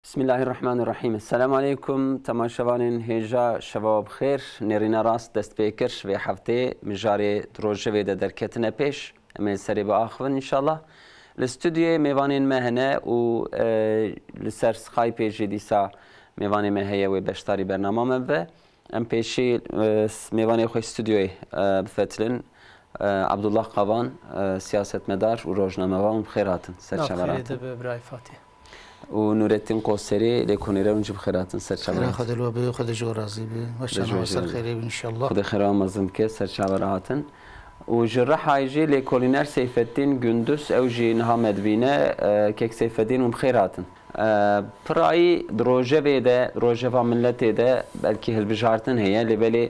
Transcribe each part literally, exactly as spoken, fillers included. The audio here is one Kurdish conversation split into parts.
Bismillahirrahmanirrahîm. Esselamu aleykum. Temaşevanên hêja, şeva we bi xêr. Nêrîna rast dest pê kir. Vê heftê mijarê di rojevê de derketine pêş. Em ê li serê biaxivin înşallah. Li stûdyoyê mêvanên me hene û, e, li ser Skypeê jî dîsa mêvanê me heye wê beşdarî bernama me bibe. Em pêşî, e, s-, mêvanê xwe stûdyoyê, e, bifetilin. E, Abdullah Kavan, e, siyasetmedar û rojnamevan, bi xêr hatin. Ser çava re hatin. Nav xêrê de be, birayê Fatih. Û Nurettin Qoserî, lêkolîner, hûn jî bi xêr hatin. Ser çava re hatin. Xêra Xwedê li we be, Xwedê ji we razî be. Weşana we ser xêrê bin înşallah. Xwedê xêra we mezin bike, ser çava re hatin. Û ji Rihayê jî lêkolîner Seyfeddîn Gündüz, ew jî niha me dibîne. E, kek Seyfeddîn, hûn bi xêr hatin. E, pirayî di rojevê de, rojeva miletê de belkî hilbijartin heye, lê belê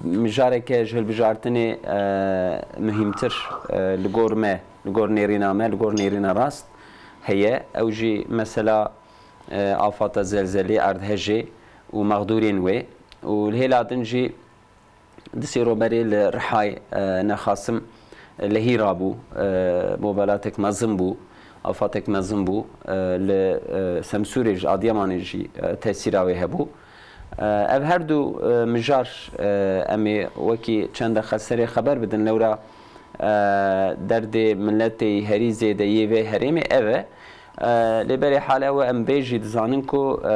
mijareke ji hilbijartinê, e, muhîmtir, e, li gor me, li gor nêrîna me, li gor nêrîna rast heye. Ew jî mesela, e, afata zelzelê, erdhejê û mexdûrên wê û li hêla din jî di sêroberê li Rihayê, e, nexasim lehî rabû, e, bobelatek mezin bû, afatek mezin bû, e, li, e, Semsûrê jî, Adiyamanê jî, e, tesîra wê hebû. E, ev her du, e, mijar, e, em ê wekî çend deqe serê xeber bidin, lewra, e, derdê miletê herî zêde yê vê herêmê ev e. E, lê berê hal ew e, em vê jî dizanin ku, e,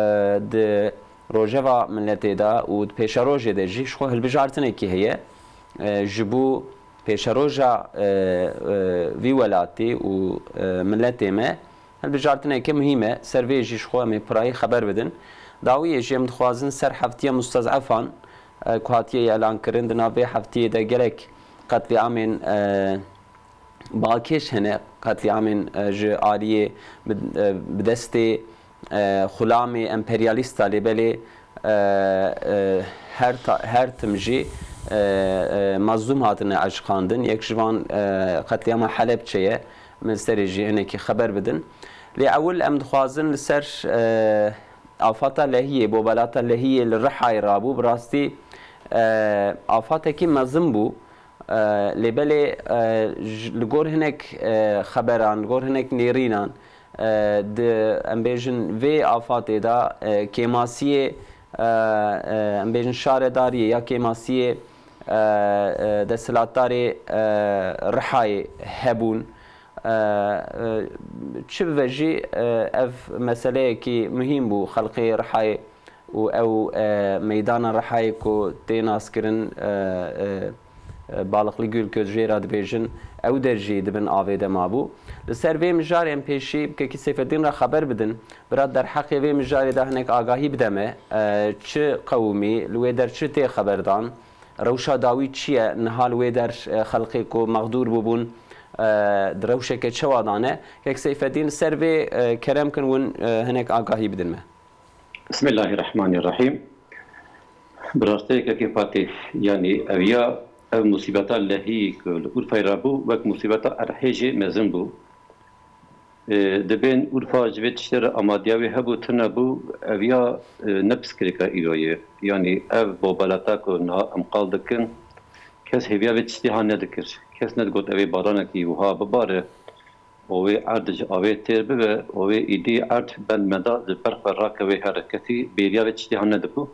di rojeva miletê de û di pêşerojê de jî ji xwe hilbijartinekî heye. E, ji bo pêşeroja, e, e, vî welatî û, e, miletê me hilbijartineke muhîm e. Ser vê jî ji xwe em ê pirayî xeber bidin. Dawiyê jî em dixwazin ser heftiya mustezefan, e, ku hatiye îlankirin, di nav vê heftiyê de gelek qetlîamên, e, balkêş hene, qetlîamên, e, ji aliyê bi, e, bi destê, e, xulamê emperyalîsta, lê belê, e, e, her ta-, her tim jî, e, e, mazlûm hatine aşiqandin. Yek ji van, e, qetlîama Helebçe ye. Em li serê jî hinekî xeber bidin. Lê ewil em dixwazin li ser, e, afata lehiyê, bobelata lehiyê li Rihayê rabû. Bi rastî, e, afatekî mezin bû. E, lê belê, e, ji, li gor hinek, e, xeberan, li gor hinek nêrînan, e, di, em bêjin, vê afatê de, e, kêmasiyê, e, e, em bêjin, şaredariyê ya kêmasiyê, e, e, desthilatdarê, e, Rihayê hebûn. E, e, çi bibe jî, e, ev meseleyekî muhîm bû xelkê Rihayê û ew, e, meydana Rihayê ku tê naskirin, e, e, e, Balıklı Göl ku jê re dibêjin, ew der jî di bin avê de mabû. Li ser vê mijarê em pêşî bi kekî Seyfeddîn re xeber bidin. Bira derheqê vê mijarê de hinek agahî bide me. E, çi qewimî, li wê der çi tê xeberdan? Rewşa dawî çi ye? Niha li wê der, e, xelkê ku mexdûr bûbûn, e, di rewşeke çawa de ne? Kek Seyfeddîn, li ser vê, e, kerem kin hûn, e, hinek agahî bidin me. Bismillahirrahmanirrahîm. Bi rastî kekê Fatih, yanî ev ya, ev musîbeta lehî ku li Urfayê re bû, wek musîbeta erdhejê mezin bû. E, dibên Urfa ji vê tiştê re amadiya wê hebû, tune bû, ev ya, e, ne pirsgirêka îro ye. Yanî ev bobelata ku niha em qal dikin, kes hêviya vê tiştê ha nedikir. Kes nedigot ev ê baranekî wiha bibare, û wê erd ji avê têr bibe, û wê îdî erd bend meda ji ber xwe rakeve here. Kesî bêriya vê tiştê ha nedibû.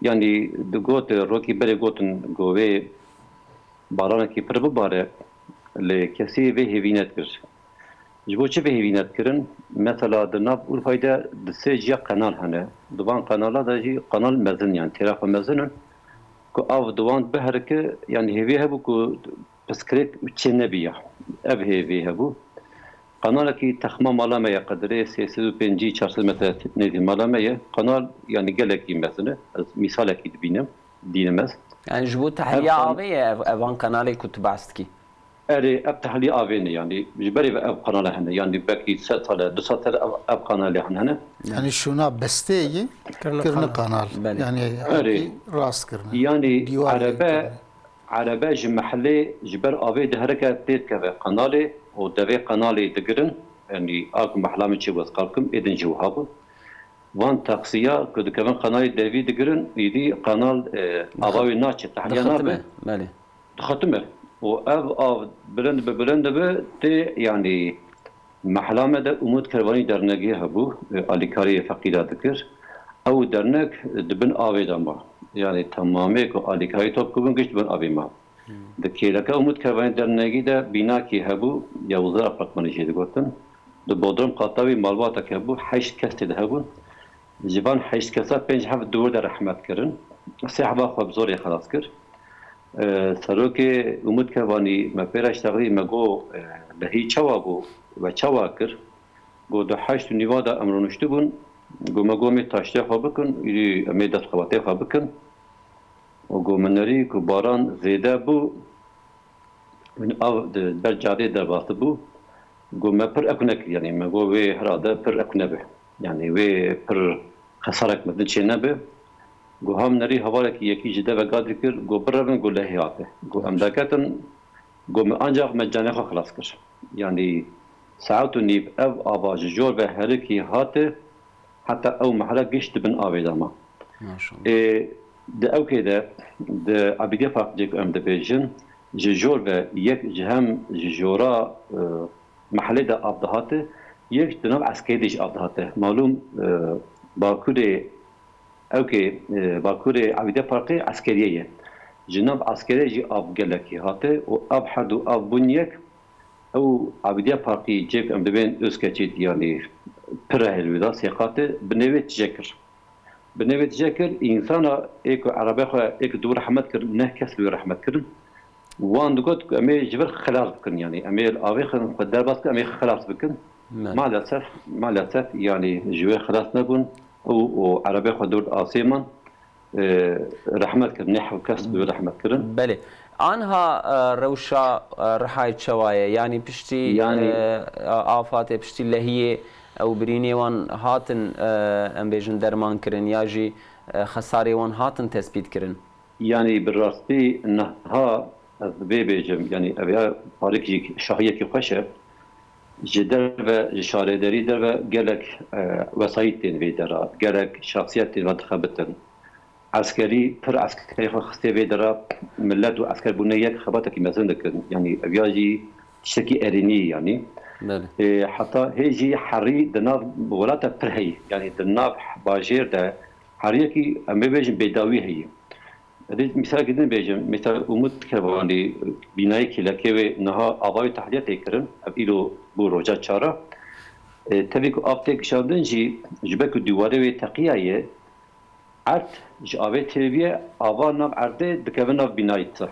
Yanî digot, rokî berê gotin ku wê baranekî pir bibare, lê kesî vê hêvî nedikir. Ji bo çi vê hêvî nedikirin? Mesela di nav Urfayê de di sê ciya qenal hene. Di van qenala de jî qenal mezin, yanî têra xwe mezin in, ku av di wan biherike, yanî hêvî hebû ku pirsgirêk çê nebiya. Ev hêvî hebû. Qenalekî texma mala me ye, qedirê sê sed û pêncî çar sed metre nêzî mala me ye. Qenal, yanî gelekî mezin e. Ez mîsalekî dibînim, dînim ez. Yanî ji bo Ev tehliya qen- avê ye ev, evan qenalê ku tu behs dikî? Erê, ev tehliya avê ne, yanî ji berê ve ev qenale hene, yanî belkî sed sal e, du sed sal e ev, ev qenalê hene, hene. Yanî şûna bestê yî kirine qenal. Belê. Yanî Erê. Rast kirine. Yanî Dîwarê erebe, kirine. Erebe ji mehlê, ji ber avê diherike têr dikeve qenalê û devê qenalê digirin. Yanî a ku mehla min çê wezqal kim, êdin jî wiha bû. Van taksiya ku dikevin qenalê devî digirin, îdî qenal, e, ava wê naçe, tehliya nabe. Dixetime, belê. Dixetime. Û ev av bilind bi bilind dibe, tê, yanî, Mehla me de Umut Kervanî dernegê hebû, e, alîkariyê feqîra dikir. Ew dernek di bin avê de ma. Yanî temamê ku alîkarî top bûbin, giş di bin avê ma. Di kêleke Umut Kervanî dernegî de bînakî hebû, ya Wezîra Apartmanî jê digotin. Di bodrum qata wî malbatek hebû, heşt kes tê de hebûn. Ji van heşt kesa pênc heft di wir de rehmet kirin. Sê heva xwe bi zorê xelas kir. E, serokê Umut Kervanî me pê re ştexlî, me got, e, lehî çawa bû we çawa kir? Got, di heşt û nîva de em rûniştibûn. Got, me got, em ê taştê xwe bikin, îdî em ê dest xebatê xwe bikin. Û got, min nerî ku baran zêde bû, min av di ber cadê derbasibû. Got, me pir ekune kir, yanî me got, wê herhalde pir ekune be. Yanî wê pir xesarek mezin çê nebe. Got, ha min nerî hevalekî yekî ji deveka dikir, got, birevin, got, lehê hate. Got, em derketin, got, min ancaq me canê xwe xilas kir. Yanî saet û nîv ev ava ji jor ve herikî hate, heta ew mehle giş di bin avê de ma. Maşallah. Ê, di ewkê de, di Ebîdiya Park cê ku em dibêjin, ji jor ve yek ji hem ji jora, e, mehelê de av dihate, yek di nav eskerî de jî av dihate. Malûm, e, bakurê ewkê, e, bakurê Ebîdiya Parkê eskeriyê ye. Ji nav eskeriyê jî av gelekî hate û ev herdu av bûn yek, ew Ebîdiya Parkî cê ku em dibên Özkeçî, yanî pir e, hêl wê da sê qat e, binê wê tije kir. Binê wê tije kir, însana ê ku erebe xwe ê ku dû rehmet kir, neh kes li wê rehmet kirin. Wan digot ku em ê ji vir xilas bikin, yanî em ê li avê xwe derbas bikin, em ê xilas bikin. Me. Maalesef, maalesef, yanî ji wê xilas nebûn û, û erebe xwe dûr asê man. E, rehmet kirin, neh kes bi rehmet kirin. Belê. Anha, e, rewşa, e, Rihayê çawa ye? Yanî piştî, Yanî e, afatê, piştî lehiyê ew birînê wan hatin, e, em bêjin derman kirin ya jî, e, xesarê wan hatin tespît kirin? Yanî bi rastî niha ez vê bêjim, yanî ev ya tarîk jî şahiyekî xweş e. Ji derve, ji şarêderî derve gelek, e, wesayît tên vê dera, gelek şahsiyet tên ve dixebitin. Eskerî, pir eskerî xwe xistê vê dera, millet û esker bûne yek xebatekî mezin dikin. Yanî ev ya jî tiştekî erênî ye yanî. Belê. E, heta hê jî herî di nav welata pir heyî. Yanî di nav bajêr de heriyekî em ê bêjin bêdawî heyî. Ez ê mîsalekî din bêjim, mîsal Umut Kervanî, bînayê kêlekê wê niha ava wê tahliye tê kirin, ev îro bû roja çar a. E, tevî ku av tê kişandin jî, ji ber ku dîwarê wê teqiya ye, erd ji avê têviye, ava nav erdê dikeve nav bînayî te.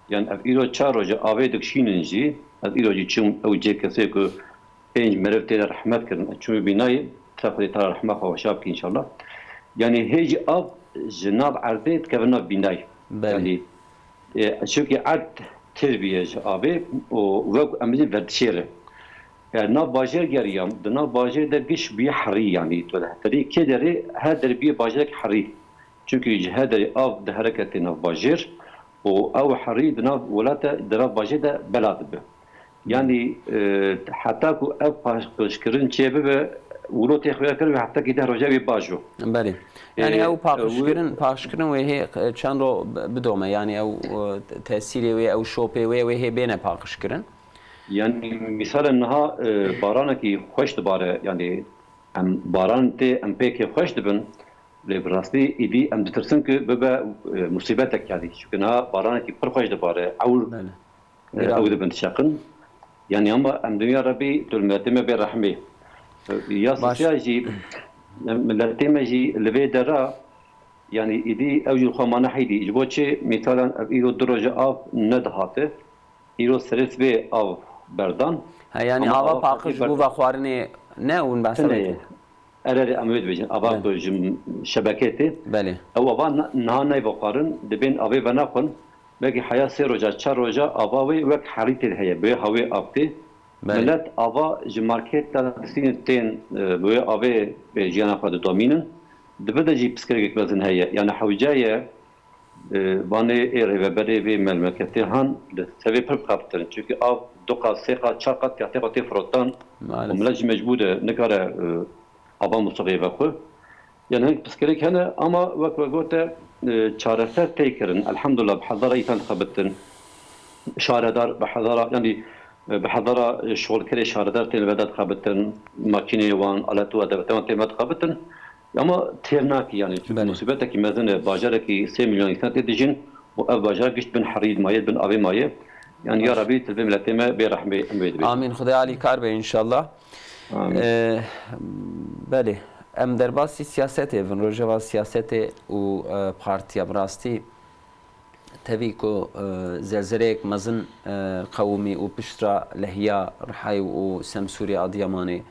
Yanî ev îro çar roje avê dikişînin jî, ez îro jî çûm ew cê kesê ku pênc meriv tê de rehmet kirin. Çû bînayê, te Xwedê te rehma xwe weşa bike înşallah. Yanî hê jî av ji nav erdê dikeve nav bînayê. Belê. Yanî, e, çimkî erd têr bûye ji avê û wek em bêjin vedişêre. E, nav bajêr geriyam, di nav bajêr de giş bûye herî, yanî tu dihterî kê derê, her derê bûye bajarek herî. Çimkî ji her derê av diherekete nav bajêr û ew herî di nav welate, di nav bajêr de bela dibe. Yanî, e, heta ku ev paqijkirin çêbibe, wilo tê xuya kirin, heta ki deh roja wê bajo. Belê. E, Yanî ew e, paqijkirin, paqijkirin wê hê, e, çend ro bi-, bidome? Yanî ew, e, tesîrê wê, ew şopê wê, wê hê bêne paqijkirin? Yanî, mîsalen niha, e, baranekî xweş dibare, yanî em baran tê, em pêkê xweş dibin, lê bi rastî êdî em ditirsin ku bibe, e, musîbetek, yanî. Çimkî niha baranekî pir xweş dibare, ewr Belê. E, Giran. Ew dibin dişeqin. Yanî ama em dinya Rebî tu li miletê me bê rehmê. E, ya Baş. Sisiya jî, e, miletê me jî li vê dera, yanî îdî ew jî xwe mane heydî. Ji bo çi? Mîtalan ev îro du roje av nedihate. Îro serê sibê av berdan. Ha, yanî Ama ava ava paqij xwedî bû berdan. Vexwarinê ne hûn behsa Tine vê ye. Erê, erê, em wê dibêjin. Ava Belê. Ku ji şebekê tê. Belê. Ew ava na-, niha nayê vexwarin, dibên avê venaxwin. Belkî heya sê roja, çar roja ava wê wek herî tê de heye. Bi wê hawê av tê. Belê. Milet ava ji marketa distînin tên, e, bi wê avê, e, jiyana xwe didomînin. Di vir de jî pirsgirêkek mezin heye. Yanî hewce ye, e, vanê ê rêveberê vê melmeketê han li ser vê pir bixebitirin. Çimkî av du qat, sê qat, çar qat fiyatê xwe tê firotan. Maalesef. Û milet jî mecbûr e, nikare, e, ava mûsiqê vexwe. Yanî hinek pirsgirêk hene, ama wek we gote, e, çareser tê kirin. Elhamdulillah, bi hezara însan dixebitin. Şaredar bi hezara, yanî e, bi hezara şixulkerê şaredar tên li veda dixebitin, makîneyê wan, alet û edebetê wan tên ve dixebitin. Ama têr nakî, yani, çünkü Belê. musibetekî mezin e, bajarekî sê milyon însan tê dijîn û ev bajar gişt bin herî maye, bin avê maye. Yani, ya Baş. Rabî, tu vê miletê me bê rehmê em wê dibê. Amîn. Xwedê alîkar be înşallah. Amîn. Ee, belê. Em derbasî siyasetê bin. Rojeva siyasetê û, e, partiya bi rastî tevî ku, e, zelzeleyek mezin, e, qewimî û pişt re lehiya Rihayê û Semsûrê Adiyamanê,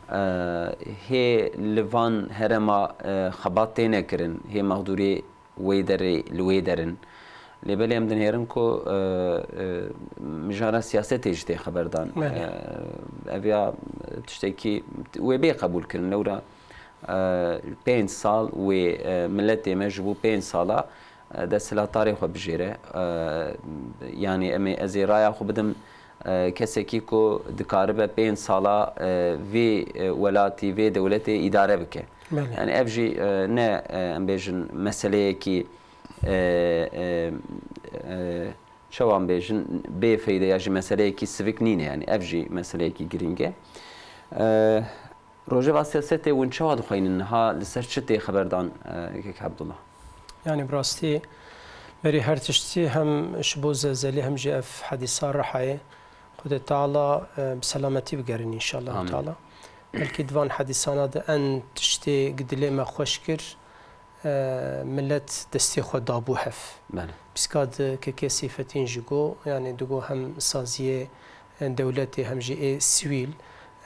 e, hê li van herêma, e, xebat têne kirin, hê mexdûriyê wê derê li wê derin. Lê belê em dinêrin ku, e, e, mijara siyasetê jî tê xeberdan. Belê. E, ev ya tiştekî wê bê qebûl kirin. Lewra, e, pênc sal wê, e, miletê me ji bo pênc sala, e, desthilatdarê xwe bijêre. E, yanî em ê, ez ê raya xwe bidim, e, kesekî ku dikaribe pênc sala, e, vê, e, welatî, vê dewletê îdare bike. Belê. Yani ev jî, e, ne, e, em bêjin meseleyekî, e, e, e, çawa em bêjin bê feyde ya jî meseleyekî sivik nîne, yani ev jî meseleyekî girîng e. E, Rojeva siyasetê hûn çawa dixweynin niha li ser çi tê xeberdan, e, Kek Abdullah? Yani bi rastî berî her tiştî hem ji bo zelzelê hem jî ev hedîsa Rihayê Xwedê Teala, e, bi selametî bigerin înşallah Amîn. Teala. Belkî di van hedîsana de en tiştê gi dilê me xweş kir, e, milet destê xwe dabû hev. Belê. Pîska di Kekê Seyfetîn jî got, yani digot hem saziyê, e, dewletê hem jî ê sivîl,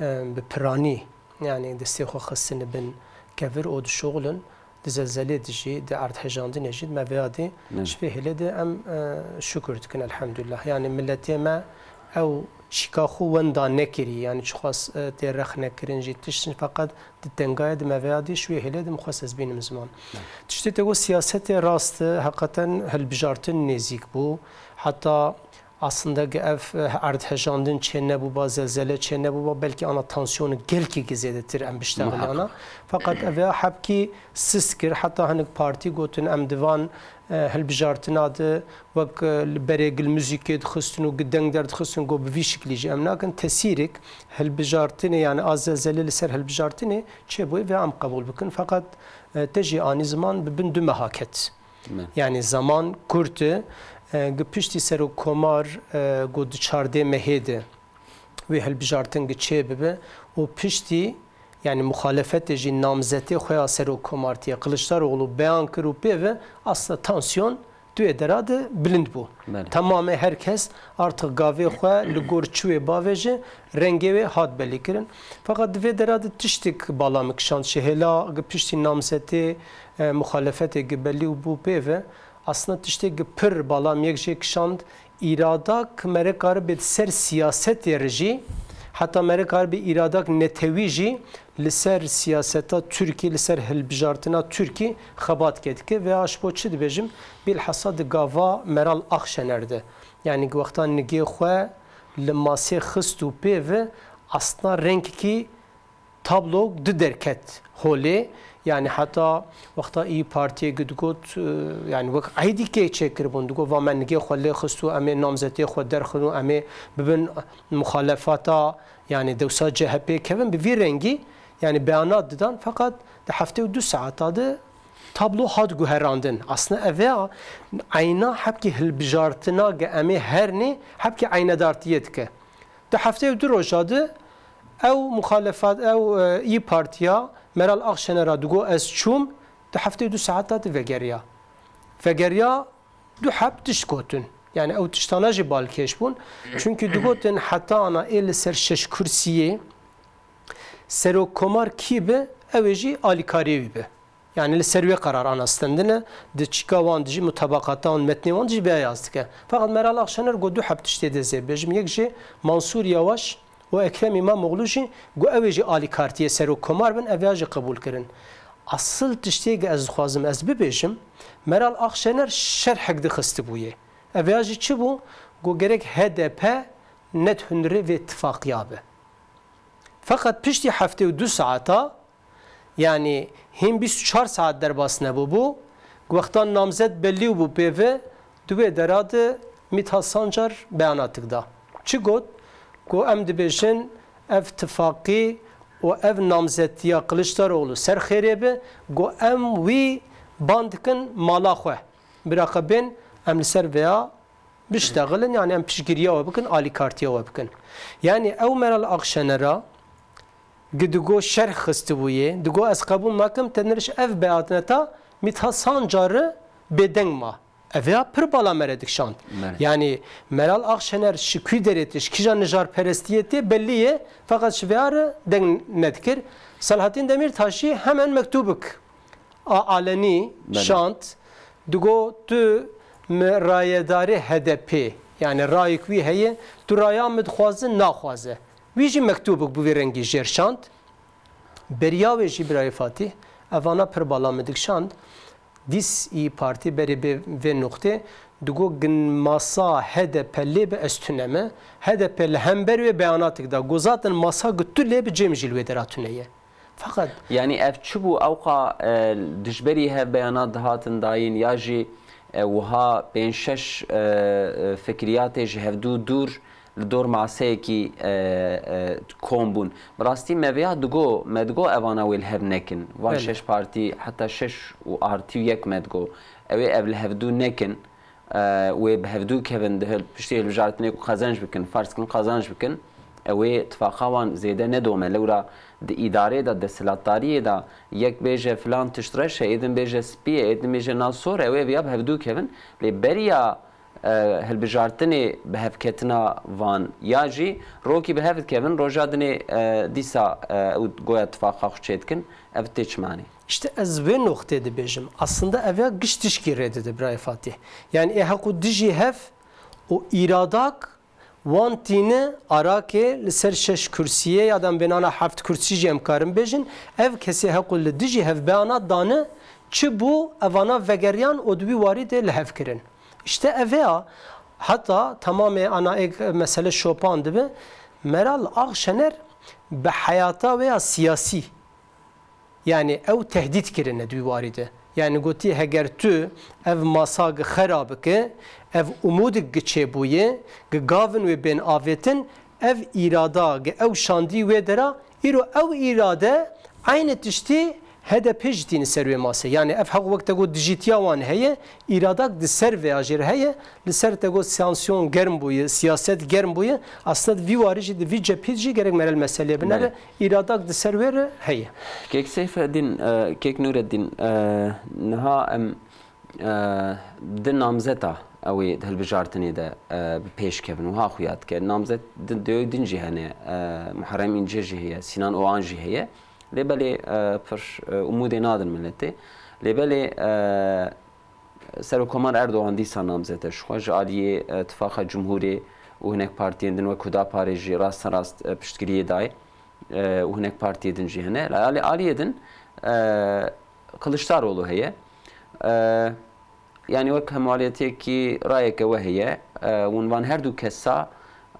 e, bi piranî, yani destê xwe xistine bin kevir û dişoxilin. Di zelzelê de jî, di erdhejandinê jî, me vêya dî Belê. Ji vê hêlê de em, e, şukir dikin, elhamdülillah. Yani miletê me ew çîka xwe wenda nekirî, yani çixwas, e, tê rex nekirin jî tişt, feqet di tengayê de me vêya dî, ji wê hêlê de min xwest ez bînim ziman. Belê. Tiştê te got siyasetê rast e, heqeten hilbijartin nêzîk bû. Heta Aslında ge ev, eh, erdhejandin çê nebûba, zelzele çê nebûba, belkî ana tansiyonu gelkî gi zêdetir em biştexilana. Muhakkak. Feqet ev ya hebkî sist kir. Heta hinek partî gotin, em di van, eh, hilbijartina de wek, eh, li berê gil muzîkê dixistin û gi deng derdixistin, got bi vî şiklî jî em nakin. Tesîrek hilbijartinê, yani a zelzelê li ser hilbijartinê çêbûye ve em qebûl bikin. Feqet, eh, te jî anî ziman bi bin du meha ket. Me. Yani zaman kurt e, e, gi piştî serokkomar, e, got di çardê mehê de wê hilbijartin gi çê bibe û piştî, yani muxalefetê jî namzetê xwe ya serokkomartiyê Kiliçdaroglu beyan kir û pê ve aslında tansiyon di wê dera de bilind bû. Belê. Temamê her kes artık gavê xwe li gor çi wê bavêje, rengê wê hat belî kirin. Feqet di vê dera de tiştek bala min kişand, ji hêla gi piştî namzetê, e, muxalefetê gi belî û bû pê ve, aslında tiştek gi pir bala min yek jê kişand, îradak mere karibe di ser siyasetê re jî, heta mere karibe îradak netewî jî li ser siyaseta Tirkî, li ser hilbijartina Tirkî xebat kedike. Ve a ji bo çi dibêjim? Bilhassa di gava Meral Akşener de. Yani wexta nigê xwe li masê xist û pê ve aslında rengekî tablo di derket holê. Yani heta wexta İYİ Partiyê gi digot, e, yani wek eydî kê çêkiribûn, digot, va me nigê xwe lê xist û em ê namzetê xwe derxin û em ê bibin muxalefata, yani dewsa C H P kevin bi vî rengî, yani beyanat didan, feqet di heftê û du saeta de tablo hat guherandin. Aslında ev ya eyna hebkî hilbijartina ge em ê hernê hebkî eynedartiyê dike. Di heftê û du roja de ew muxalefat, ew, e, İYİ Partiya Meral Akşener'a digot ez çûm, di heftê û du saeta de vegeriya. Vegeriya du heb tişt gotin. Yani ew tiştana jî balkêş bûn. Çünkü digotin heta ana ê li ser şeş kursiyê serokkomar kî bi, ew ê jî alîkariyê wî bi. Yani li ser wê qerar ana stendine, di çîka wan dijî, mutabakata wan, metnê wan dijî vêya yaz dike. Feqet Meral Akşener got du heb tiştê dê zê bêjim. Yek jê Mansûr Yavaş û Ekrem İmamoğlu jî got ew ê jî alîkartiyê serokkomar bin, ev ya jî qebûl kirin. Asıl tiştê ge ez dixwazim ez bibêjim, Meral Akşener şerhek dixistibûyê. Ev ya jî çi bû? Got gerek H D P nedihunire vê tifaqiya be. Feqet piştî heftê û du saeta, yani hîn bîst û çar saet derbas nebûbû, wexta namzet belî bû pê ve, di wê dera de Mithat Sancar beyanatik da. Çi got? ku em dibêjin ev tifaqî û ev namzetiya Kiliçdaroglu ser xêrê bi, ku em wî ban dikin mala xwe. Biraqa bên em li ser vêya biştexilin, yani em piştgiriya we bikin, alîkartiya we bikin. Yani ew Meral Akşener'a gi digo şerh xistibûyê, digo ez qebûl nakim, tenê ji ev beyanata Mithat Sancar'ı bêdeng ma. Ev ya pir bala me re dikşand. Belê. Yani Meral Akşener ji kî derê tê, ji kîja nijarperestiyê tê, bellî ye, feqet ji vêya re deng nedikir. Selahattin Demirtaşî hemen mektubik a alenî Belê. şand, digo tu mi rayedarê H D P, yani rayek wî heye, tu raya mi dixwaze, naxwaze. Wî jî mektubik bi vî rengî jêr şand. Beriya wê jî birayê Fatîh, evana pir bala min dikşand. Dîs î Partî berê bê vê nuqtê, digo gin masa H D P lê bi ez tune me. H D P li hember wê beyanatik da. Go zaten masa gi tu lê bi cêm jî li wê dera tune ye. Feqet Yani ev çi bû? Ewqa, e, dijberî hev beyanat dihatin dayîn ya jî, e, wiha pênc şeş, e, e, fikriyatê ji hevdû dûr li dor maseyekî, e, e, kom bûn. Bi rastî me vêya digo, me digo evana wê li hev nekin. Van Belê. şeş partî, heta şeş û artı yek me digo. Ew ê ev li hevdû nekin. E, wê bi hevdû kevin di hil-, piştî hilbijartinê ku qezenc bikin, ferz kin qezenc bikin. Ew ê tifaqa wan zêde nedome. Lewra di îdarê de, desthilatdariyê de yek bêje filan tişt reş e, ê din bêje spî ye, ê din bêje na sor e, ew ê viya bi hevdû kevin. Lê beriya, e, hilbijartinê bi hevketina van ya jî rokî bi hev dikevin, roja dinê, e, dîsa, e, ew goya tifaqa xwe çêdikin, ev tê çimanê. İşte ez vê noqtê dibêjim. Aslında ev ya giş tişkî rê dide birayê Fatih. Yani ê heq û dijî hev û îradak wan tîne arakê li ser şeş kursiyê ya da em bênana heft kursî jî em karin bêjin. Ev kesê heq û li dijî hev beyana dane çi bû evana vegeriyan û di wî warî de li hev kirin. İşte ev ya heta tamamê ana êk mesele şopan dibe. Meral Akşener bi heyata wê ya siyasî Yani ew tehdît kirine di wî warî de. Yani gotî heger tu ev masa gi xera bike, ev umûdik gi çêbûye, gi gavin wê bên avêtin, ev îrada gi ew şandî wê dera, îro ew îrade eynî tiştî H D P jî tîni ser wê masê. Yani ev heq wek te got dijîtiya wan heye, îradak di ser vêya jê re heye, li ser te got sanksiyon germ bûye, siyaset germ bûye, aslında di vî warî jî di vî cephî jî gerek merel meselê binere. Belê. Îradak di ser wê re heye. Kek Seyfeddîn, e, Kek Nûreddîn, e, niha em, e, di namzeta ew ê di hilbijartinê de, e, bi pêş kevin wiha xuya dike. Namzet di, di din jî hene, e, Muharrem İnce jî heye, Sinan Oğan jî heye. Lê belê, e, pir, e, umûdê nadin miletê. Lê belê, e, Serokkomar Erdogan dîsa namzet e. Ji xwe ji aliyê, e, Tifaqa Cumhurê û hinek partiyên din wek Hudaparê jî rasterast, e, piştgiriyê dayê, e, û hinek partiyê din jî hene. Li alê aliyê din, e, Kiliçdaroglu heye. E, yanî wek hemûaliyetiyekî rayeke we heye. E, hûn van her du kesa,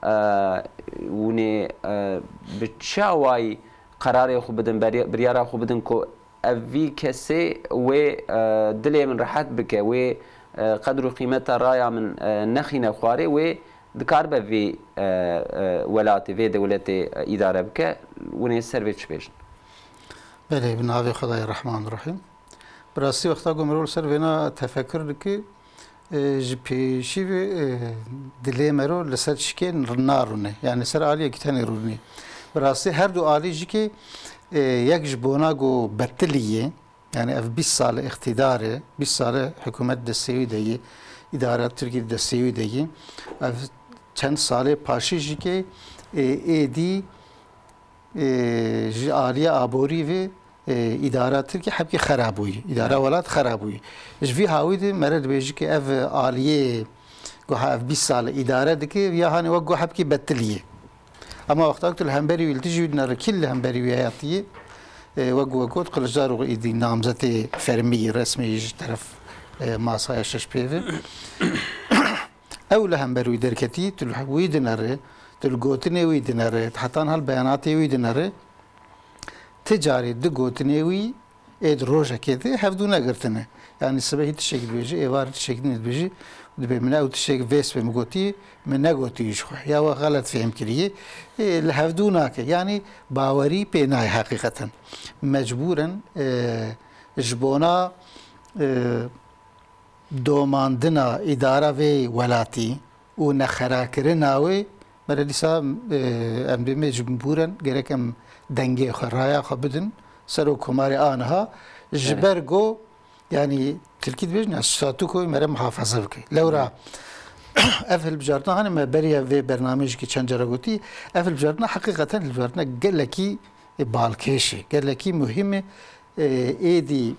e, hûn ê, e, bi çi awayî qerarê xwe bidin, berya-, biryara xwe bidin ku ev vî kesê wê, e, dilê min rehet bike, wê, e, qedr û qîmeta raya min, e, nexîne xwarê, wê dikaribe vê, e, e, welatê, vê dewletê, e, îdare bike. Hûn ê ser vê çi bêjin? Belê, bi navê Xwedayê Rehman Rehîm. Bi rastî wexta ku mirov li ser vêna tefekur dike, e, ji pêşî ve, e, dilê mero li ser çikên narûne. Yani ser aliyekî tenê rûnê. Bi rastî her du alî jî ke, e, yek ji bona ku betilî ye, yani ev bîst sal îqtîdar e, bîst sal e hikûmet destê wî de ye, îdara Tirkî destê wî de ye. Ev çend salê paşî jî ke, e, êdî, e, ji aliyê aborî ve, e, îdara Tirkî hebkî xera bûyî. Îdara welat xera bûyî. Ji vî hawî de mere dibêjî ke ev aliyê guha ev bîst sal îdare dike, ya hanê wek guha hebkî betilî ye. Ama wexta ku tu li hemberî wî, li dijî wî dinere, kî li hemberî wî heyatî ye, e, wek we got, Kiliçdaroglu êdî namzetê fermî, resmî ji teref, e, masaya şeş pêve. Ew li hember wî derketî, tu li wî dinere, tu li gotinê wî dinere, tu heta niha li beyanatê wî dinere, ti carî di gotinê wî ê di rojekê de hevdû negirtine. Yanî sibehî tiştekî dibêje, êvarî tiştekî din dibêje. Dibê min ew tiştek vês be min gotî, min negotî ji xwe. Ya we xelet fêm kirî. Ê, li hevdû nake. Yanî bawerî pê nayê heqîqeten. Mecbûren, e, ji bona, e, domandina îdara vê welatî û nexerakirina wê, me re dîsa, e, em dê mecbûren gerek em dengê xwe, raya xwe bidin Serokkomarê aniha. Ji Evet. ber go, yanî Tirkî dibêjin ya statûkoyê me re muhafaza bike. Lewra ev hilbijartina, hanê me beriya vê bernameyê jî çend cara gotî, ev hilbijartina heqîqeten hilbijartina gelekî, e, balkêş e, gelekî muhîm e. E, êdî,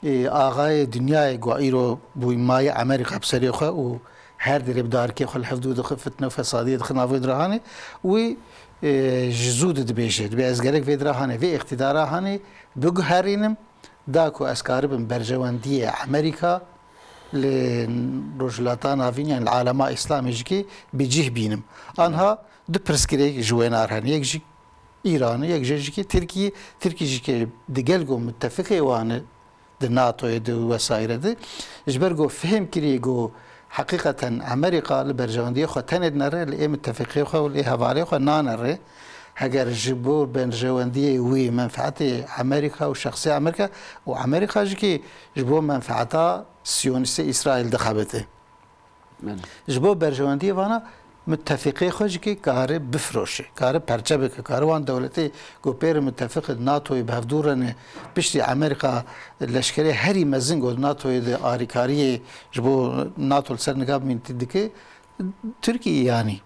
e, axayê dinyayê ku îro bûymayê Amerîka bi serê xwe û her derê bi darikê xwe li hevdû dixe, fitne û fesadiyê dixe navê dirahanê, wî, e, ji zû de dibêje, dibê ez gerek vê dirahanê, vê îqtîdara hanê biguherînim, da ku ez karibim berjewendiyê Amerîka li Rojhilata Navîn, yan li alema Îslamê jikê bi cih bînim. Anha du pirsgirêk ji wênar hene. Yek jî Îranê, yek jî jikê Tirkiyê, Tirkî jikê digel ku mitefiqê wan e di NATOyê de û wesaîre de. Ji ber ku fêm kirî ku heqîqeten Amerîka li berjewendiyê xwe tenê dinere, li ê mitefiqê xwe û li ê hevalê xwe nanere. Heger ji bo berjewendiyê wî menfeetê Amerîka û şexsê Amerîka û Amerîka jikê ji bo menfeeta Siyonîstê Îsraîl dixebite. Belê. Ji bo berjewendiyê vana mitefiqê xwe jikê kare bifiroşe, kare perçe bike, kare wan dewletê ku pêre mitefiq NATOyê bi hevdû re ne, piştî Amerîka leşkerê herî mezin ku NATOyê de arîkariyê ji bo NATO li ser niga bimînitî dike, Tirkiyê yanî.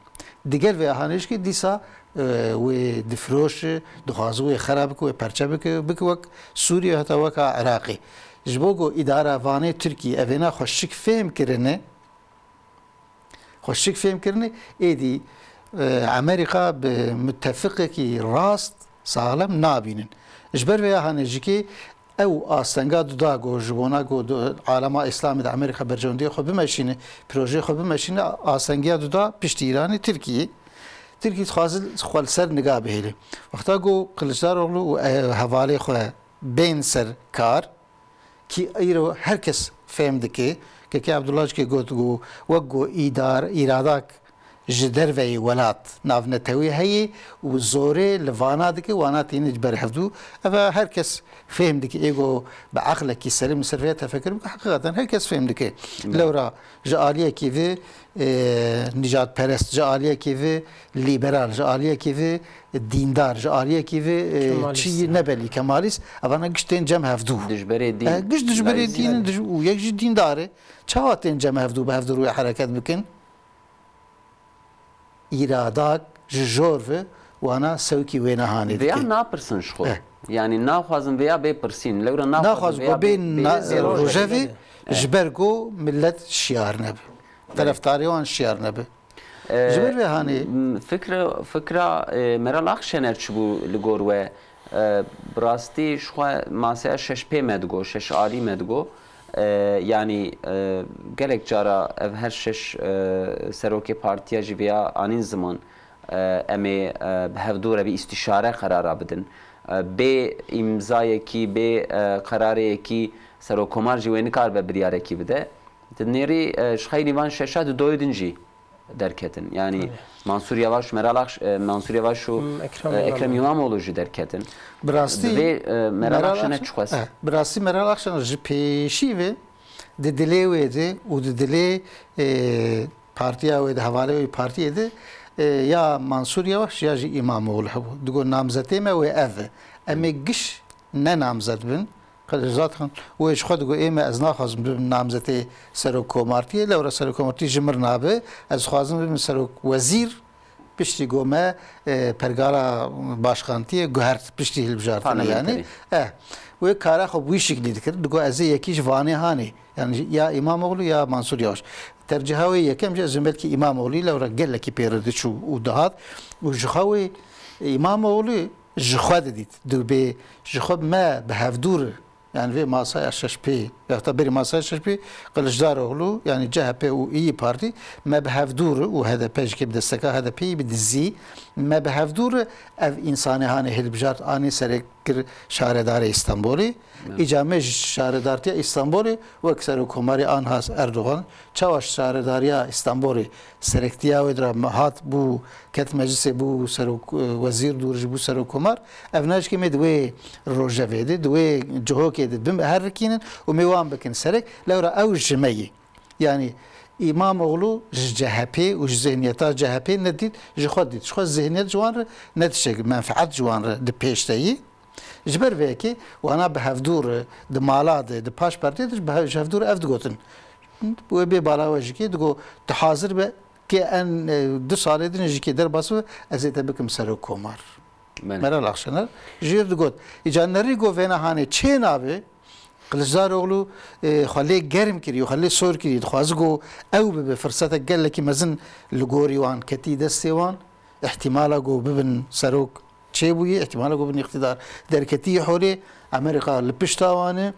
Digel vê ahanê jikê dîsa, e, wê difiroşe, dixwaze wê xera bike, wê perçe bike, bike wek Sûriye heta weka Iraqê. Ji bo ku îdara vanê Tirkiyê evêna xwe şik fêm kirine, xwe şik fêm kirine, êdî, e, Amerîka bi mitefiqekî rast, saxlem nabînin. Ji ber vê ya hanê jikê ew astenga duda ku ji bona ku du-, alema Îslamê de Amerîka berjewendiyê xwe bimeşîne, projeyê xwe bimeşîne, astengiya duda piştî Îranê Tirkiyê. Tirkî dixwaze xwe li ser niga bihêle. Wexta ku Kiliçdaroglu û, e, hevalê xwe bên ser kar, kî îro her kes fêm dike, Kekê Abdullah jikê got ku wek ku îdar, îradak ji derveyê welat navnetewî heye û zorê li vana dike, wana tîne ji ber hevdû. Ev her kes fêm dike, ê ku bi eqlekî selim li ser vê tefekur bike, heqîqeten her kes fêm dike. Evet. Lewra ji aliyekî ve, e, nîjadperest, ji aliyekî ve lîberal, ji aliyekî ve dîndar, ji aliyekî ve, e, Kemalîst, çi ya. Nebelî, kemalîst, evana giş tên cem hevdû. Dijberê dîn, E, giş dijberê layîzm. Dîn in, dij-, û yek jî dîndar e. Çawa tên cem hevdû bi hevdû rûyê hereket bikin? Îradak ji jor ve wana sewkî wê nehanê dike. Vêya napirsin ji xwe. Eh. Yanî naxwazin vêya bê pirsîn. Lewra naxwazin Naxwaz vêya ku bê bê, na-, bê rojevê. Rojevê, eh, ji ber ku millet şiyar nebe. Belê. Terefdarê wan şiyar nebe. Ji ber vê hanê. M-, fikra, fikra, e, Meral Akşener çi bû li gor we? E, bi rastî ji xwe maseya şeş pê me digo, şeş alî me digo. E, yanî, e, gelek cara ev her şeş, e, serokê partiya jî vêya anîn ziman, e, em ê, e, bi hevdû re bi îstîşare qerara bidin. E, bê îmzayekî, bê, e, qerareyekî serokkomar jî wê nikaribe biryarekî bide. Di nêrî, e, ji xeyrî van şeşa di doyê din jî derketin. Yanî Tabii. Mansur Yavaş, Meral Akş-, e, Mansur Yavaş û, Hmm, Ekrem e, Ekrem İmamoğlu. İmamoğlu jî derketin. Bi rastî Divê, e, Meral Meral Akşener Akş-, çi xwest? Eh, bi rastî Meral Akşener ji pêşî ve di dilê wê de û di dilê, e, partiya wê de, hevalê wê partiyê de, e, ya Mansur Yavaş ya jî İmamoğlu hebû. Digot namzetê me wê ev e. Em ê giş ne namzet bin. Qe-, zaten wê ji xwe digot, ê me ez naxwazim bibim namzetê serokkomartiyê, lewra serokkomartî ji mir nabe, ez dixwazim bibim serok wezîr, piştî ku me, e, pergala başkantiyê guhert, piştî hilbijartinê Parlamenterî. Yanî. Eh, wê kara xwe bi wî şiklî dikir, digot ez ê yekî ji vanê hanê. Yanî ya İmamoğlu ya Mansur Yavaş. Terciha wê yekem jî ez ê belkî İmamoğlu, lewra gelekî pê re diçû û dihat. Û ji xwe wê İmamoğlu ji xwe didît. Dibê ji xwe me bi hevdû re, yani vê masaya şeş pê Heta berî masaya şeş bî, Kiliçdaroglu, yanî C H P û İYİ Partî, me bi hevdû re û H D P jî kê bi desteka H D P'yî bi dizî, me bi hevdû re ev însanê hanê hilbijart anî serê kir şaredarê Îstanbulê. Evet. Îca me ji şaredartiya Îstanbulê wek Serokkomarê anha Erdogan, çawa şaredariya Îstanbulê serektiya wê dira me hat bû, ket meclisê bû serok, e, wezîr dûr jî bû serokkomar. Ev naşkê me di wê rojevê de, di wê cihokê de bim herikînin û me wan bikin serek. Lewra ew ji me yî. Yanî Îmamoğlu ji C H P û ji zihniyeta C H P nedît, ji xwe dît. Ji xwe zihniyet ji wan re ne tiştek, menfeet ji wan re di pêş de yî. Ji ber vê yekê wana bi hevdû re di mala de, di paş partiyê de ji bi hev-, ji hevdû re ev digotin. Wê bê bala we jikê digo, tu hazir be ke en, e, du salê din jikê derbas be, ez ê te bikim serokkomar. Belê. Meral Akşener ji yê digot, îca nerî go vêna hanê çê nabe, Kiliçdaroglu, e, xwe lê germ kiriye, xwe lê sor kiriye, dixwaze go ew bibe firsetek gelekî mezin li gorî wan ketî destê wan, ihtimala go bibin serok çêbûyî, ihtimala go bibin îqtîdar derketî holê, Amerîka li pişta wan e,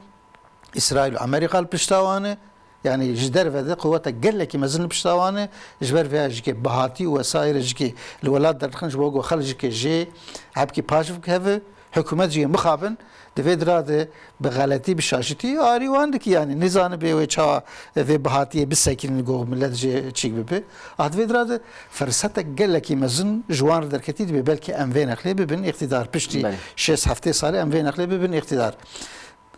Îsraîl û Amerîka li pişta wan e. Yanî ji derve de quweta gelekî mezin li pişta wan e. Ji ber vêya jikê bihatî û wesaîrê jikê li welat derdixin ji bo ku xelk jikê jê hebkî paş bikeve. Hikûmet jî mixabin di vê dira de bi xeletî, bi şaşitî arî wan dikî, yanî nizanibe wê çawa vê bihatiyê bisekînin ku milet jê çîk bibe. Ah, di vê dira de firsetek gelekî mezin ji wan re derketî dibe, belkî em vê nexlê bibin îqtîdar. Piştî Belê. şêst heftê salê em vê nexlê bibin îqtîdar.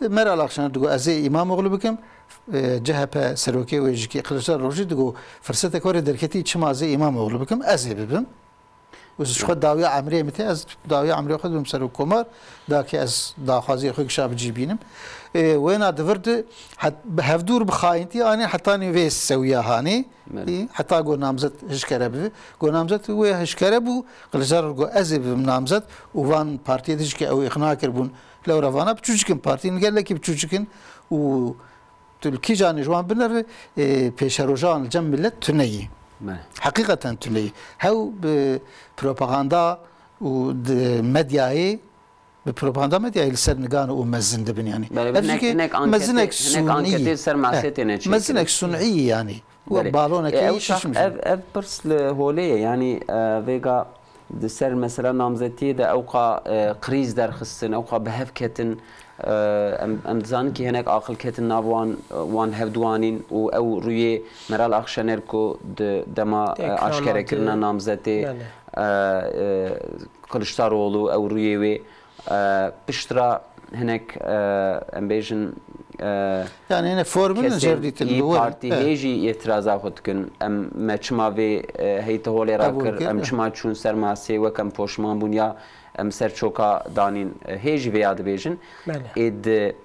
Meral Akşener digo, ez ê Îmamoğlu bikim, e, C H P serokê wê jikê Kiliçdaroglu jî digo, firsetek were derketî çima ez ê Îmamoğlu bikim, ez ê bibim. Û ji xwe dawiya emrê min tê, ez dawiya emrê xwe dibim serokkomar, da ke ez daxwaziyê xwe gişa bi cî bînim. Ê, wêna di vir de het-, bi hevdûr bi xayintî anî hetanî vê sewiya hanî, Belê. ê, heta go namzet hişkere bibe. Go namzet wê hişkere bû, Kiliçdaroglu go ez ê bibim namzet û van partiyê dijî ke ew îqna kiribûn, lewra vana biçûçik in, partiyên gelekî biçûçik in û tu li kîjan ji wan binere, ê, pêşeroja wan li cem milet tune yî. Me. Heqîqeten tune yî. Hew bi propaganda û di medyayê, bi propaganda medyayê li ser nigan û mezin dibin, yanî. Belê, Ev hinek, jî hinek mezinek anketê, hinek sunî. anketê ser masê Eh, têne çêkirin. Mezinek sunî, yanî. Wek Belê. balonekê E, ew şişmiş. şax-, ev, ev pirs li holê ye, yanî, e, vêga Di ser mesela namzetiyê de ewqa, e, krîz derxistin, ewqa bi hev ketin, e, em, em dizanin kî hinek aqil ketin nav wan, wan hevduwanîn û ew rûyê Meral Akşener ku di dema, e, Têkilana aşkerekirina di- namzetê, Belê. e, e, Kiliçdaroglu ew rûyê wê, e, piştre hinek, e, em bêjin, e, Yani yine formülün kesên cevdîtin, İYİ doğru. Partî Evet. hê jî îtiraza xwe dikin. Em, me çima vê, e, heyte holê Qebûl rakir? kir, Em evet. çima çûn ser masê? Wek em poşman bûn ya em ser çoka danîn? E, hê jî vêya dibêjin. Belê. Ê di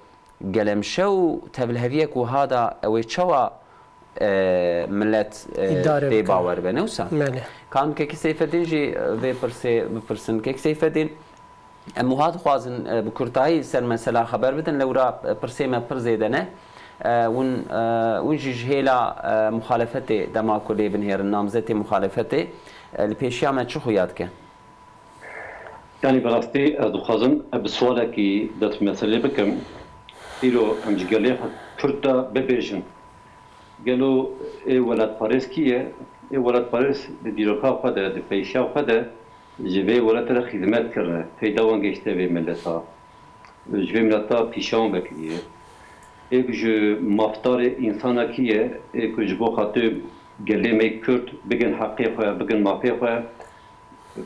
gelemşe û tevliheviyek wiha da ew ê çawa, e, millet, e, Îdare pê bikin. bawer be, ne wisa? Belê. Kan Kekî Seyfedîn jî, e, vê pirsê bipirsin. Kek Seyfedîn, Em wiha dixwazin, e, bi kurtayî ser mesela xeber bidin, lewra, e, pirsê me pir zêde ne. E, hûn, e, hûn jî ji hêla, e, muxalefetê dema ku lê binihêrin, namzetê muxalefetê, e, li pêşiya me çi xuya dike? Yanî bi rastî ez dixwazim, e, bi sualekî dest bi meselê bikim. Îro em ji gelê xwe Kurd de bibêjin. Gelo ê welatparêz kî ye? Ê welatparêz di dîroka xwe de, di peyşiya xwe de ji vê welatê re xizmet kirine, feyda wan gehişte vê mileta. Ji vê mileta pîşa wan vekiriye. Ê ku ji mafdarê însana kî ye, ê ku ji bo xatir gelê me Kurd bigin heqê xwe, bigin mafê xwe,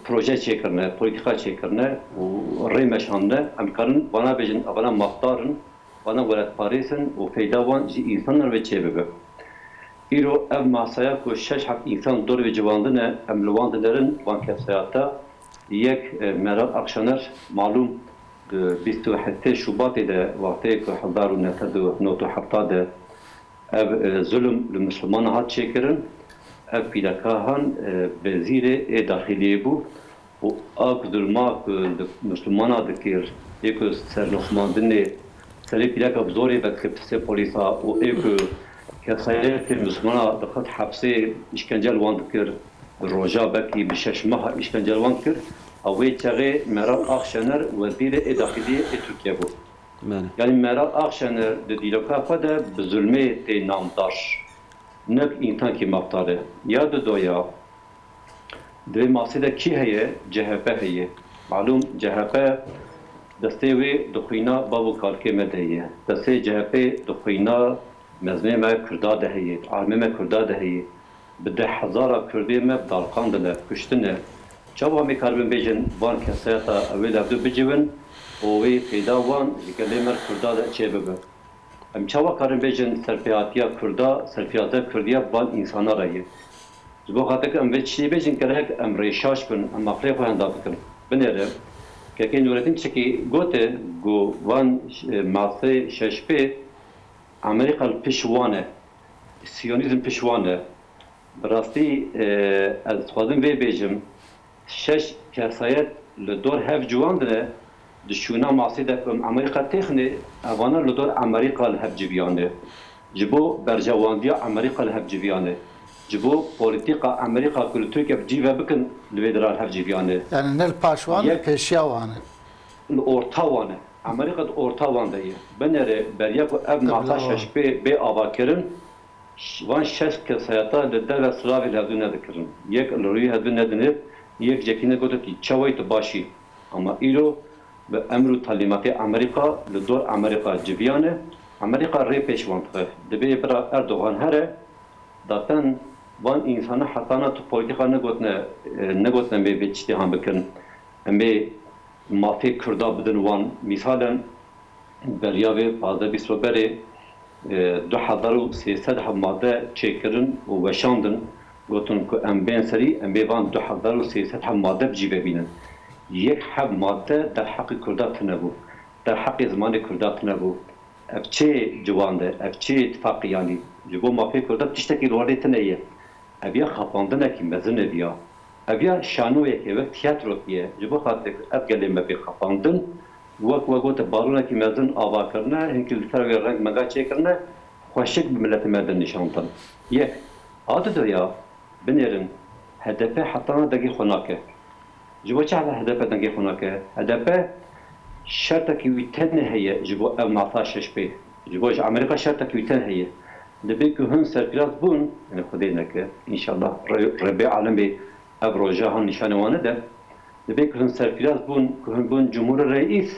proje çêkirine, polîtîka çêkirine û rê meşandine, em karin vana bêjin, evana mafdar in, vana welatparêz in û feyda wan ji însanan ve çêbibe. Îro ev masaya ku şeş heft însan dor vê civandine, em li wan dinerin, van kesayata yek, e, Meral Akşener, malûm, di bîst û heftê Şubatê de, wextê ku hezar û neh sed û nod û heft de, Ev, e, zulm li Mislimanan hat çêkirin. Ev pîreka han, e, wezîrê ê daxiliyê bû û a ku zulma ku li Mislimana dikir, ê ku serlixmandinê serê pîreka bi zorê vedikir piştê polîsa û ê ku kesayetê Mislimana dixist hepsê, îşkence li wan dikir, bi roja belkî bi şeş meha îşkence li wan dikir. A wê çaxê Meral Akşener wezîrê ê daxiliyê ê Tirkiye bû. Yani Meral Akşener di dîroka xwe de bi zulmê tê namdar. Ne bi însankî mafdar e. Ya didoya, di vê masê de kî heye? C H P heye. Malûm C H P destê wê di xwîna bav û kalkê me de ye. Destê C H P di xwîna mezmê me Kurda de heye, armê me Kurda de heye. Bi deh hezara Kurdê me darxandine, kuştine. Çawa em ê karibin bêjin van kesayeta ew ê li hevdû biciwin û wê peyda wan ji gelê me Kurda de çêbibe? Em çawa karin bêjin serpêhatiya Kurda, serpêhatiya Kurdiya van însana re ye? Ji bo xatir ku em vê tiştê bêjin, gerek em rêşaş bin, em aqilê xwe henda bikin. Binêre, Kekê Nurettin tiştekî gote, ku van, e, masê şeş pê Amerîka li pişt wan e, Siyonîzm pişt wan e. Bi rastî, e, ez dixwazim vê bêjim, şeş kesayet li dor hev ciwandine, di şûna masê de ku em Amerîka têxine, evana li dor Amerîka li hev civiyane. Ji bo berjewandiya Amerîka li hev civiyane. Ji bo polîtîka Amerîka ku li Tirkiye bi cî ve bikin, li vê dira li hev civiyane. Yani ne li paş wan, li Yek- pêşiya wan e. Li orta wan e. Amerîka di orta wan de ye. Binêre beriya ku ev Qibla masa wan. Şeş pê bê avakirin, ş-, van şeş kesayeta li derve silavê li hevdû nedikirin. Yek li rûyê hevdû nedinê, yek jekî negote tu çawa yî, tu baş î. Ama îro bi emr û talîmatê Amerîka li dor Amerîka civiyane, Amerîka rê pêş wan dixe. Dibê bira Erdogan here, zaten van însana hetana tu polîtîka negotine, e, negotine em ê vê tiştê han bikin. Em ê mafê Kurda bidin wan. Mîsalen, beriya vê pazdeh bîst roj berê, e, du hezar û sê sed heb made çêkirin û weşandin. Gotin ku em bên serî, em ê van du hezar û sê sed heb made bi cî ve bînin. Yek heb made derheqê Kurda tune bû. Derheqê zimanê Kurda tune bû. Ev çi ciwan de, ev çi tifaqî yanî? Ji bo mafê Kurda tiştekî li werdê tune ye. Ev ya xapandinekî mezin e viya. Ev ya şanoyekê wek tiyatrokî ye. Ji bo xatirê ku ev gelê me bê xapandin, wek we gote balonekî mezin ava kirine, hinkî li ser wê reng menga çêkirine, xweşik bi miletê me de nîşan din. Yek. A didoya, binêrin, H D P hetana dengê xwe nake. Ji bo çi H D P dengê xwe nake? H D P şertekî wî tenê heye ji bo ev masa şeş pê. Ji bo ji Amerîka şertekî wî tenê heye. Dibê ku hin serfiraz bûn, yani Xwedê neke, înşallah Re-, Rebê Alemê ev roja han nîşanê wan nede. Dibê ku hin serfiraz bûn, ku hin bûn Cumhurê Reîs,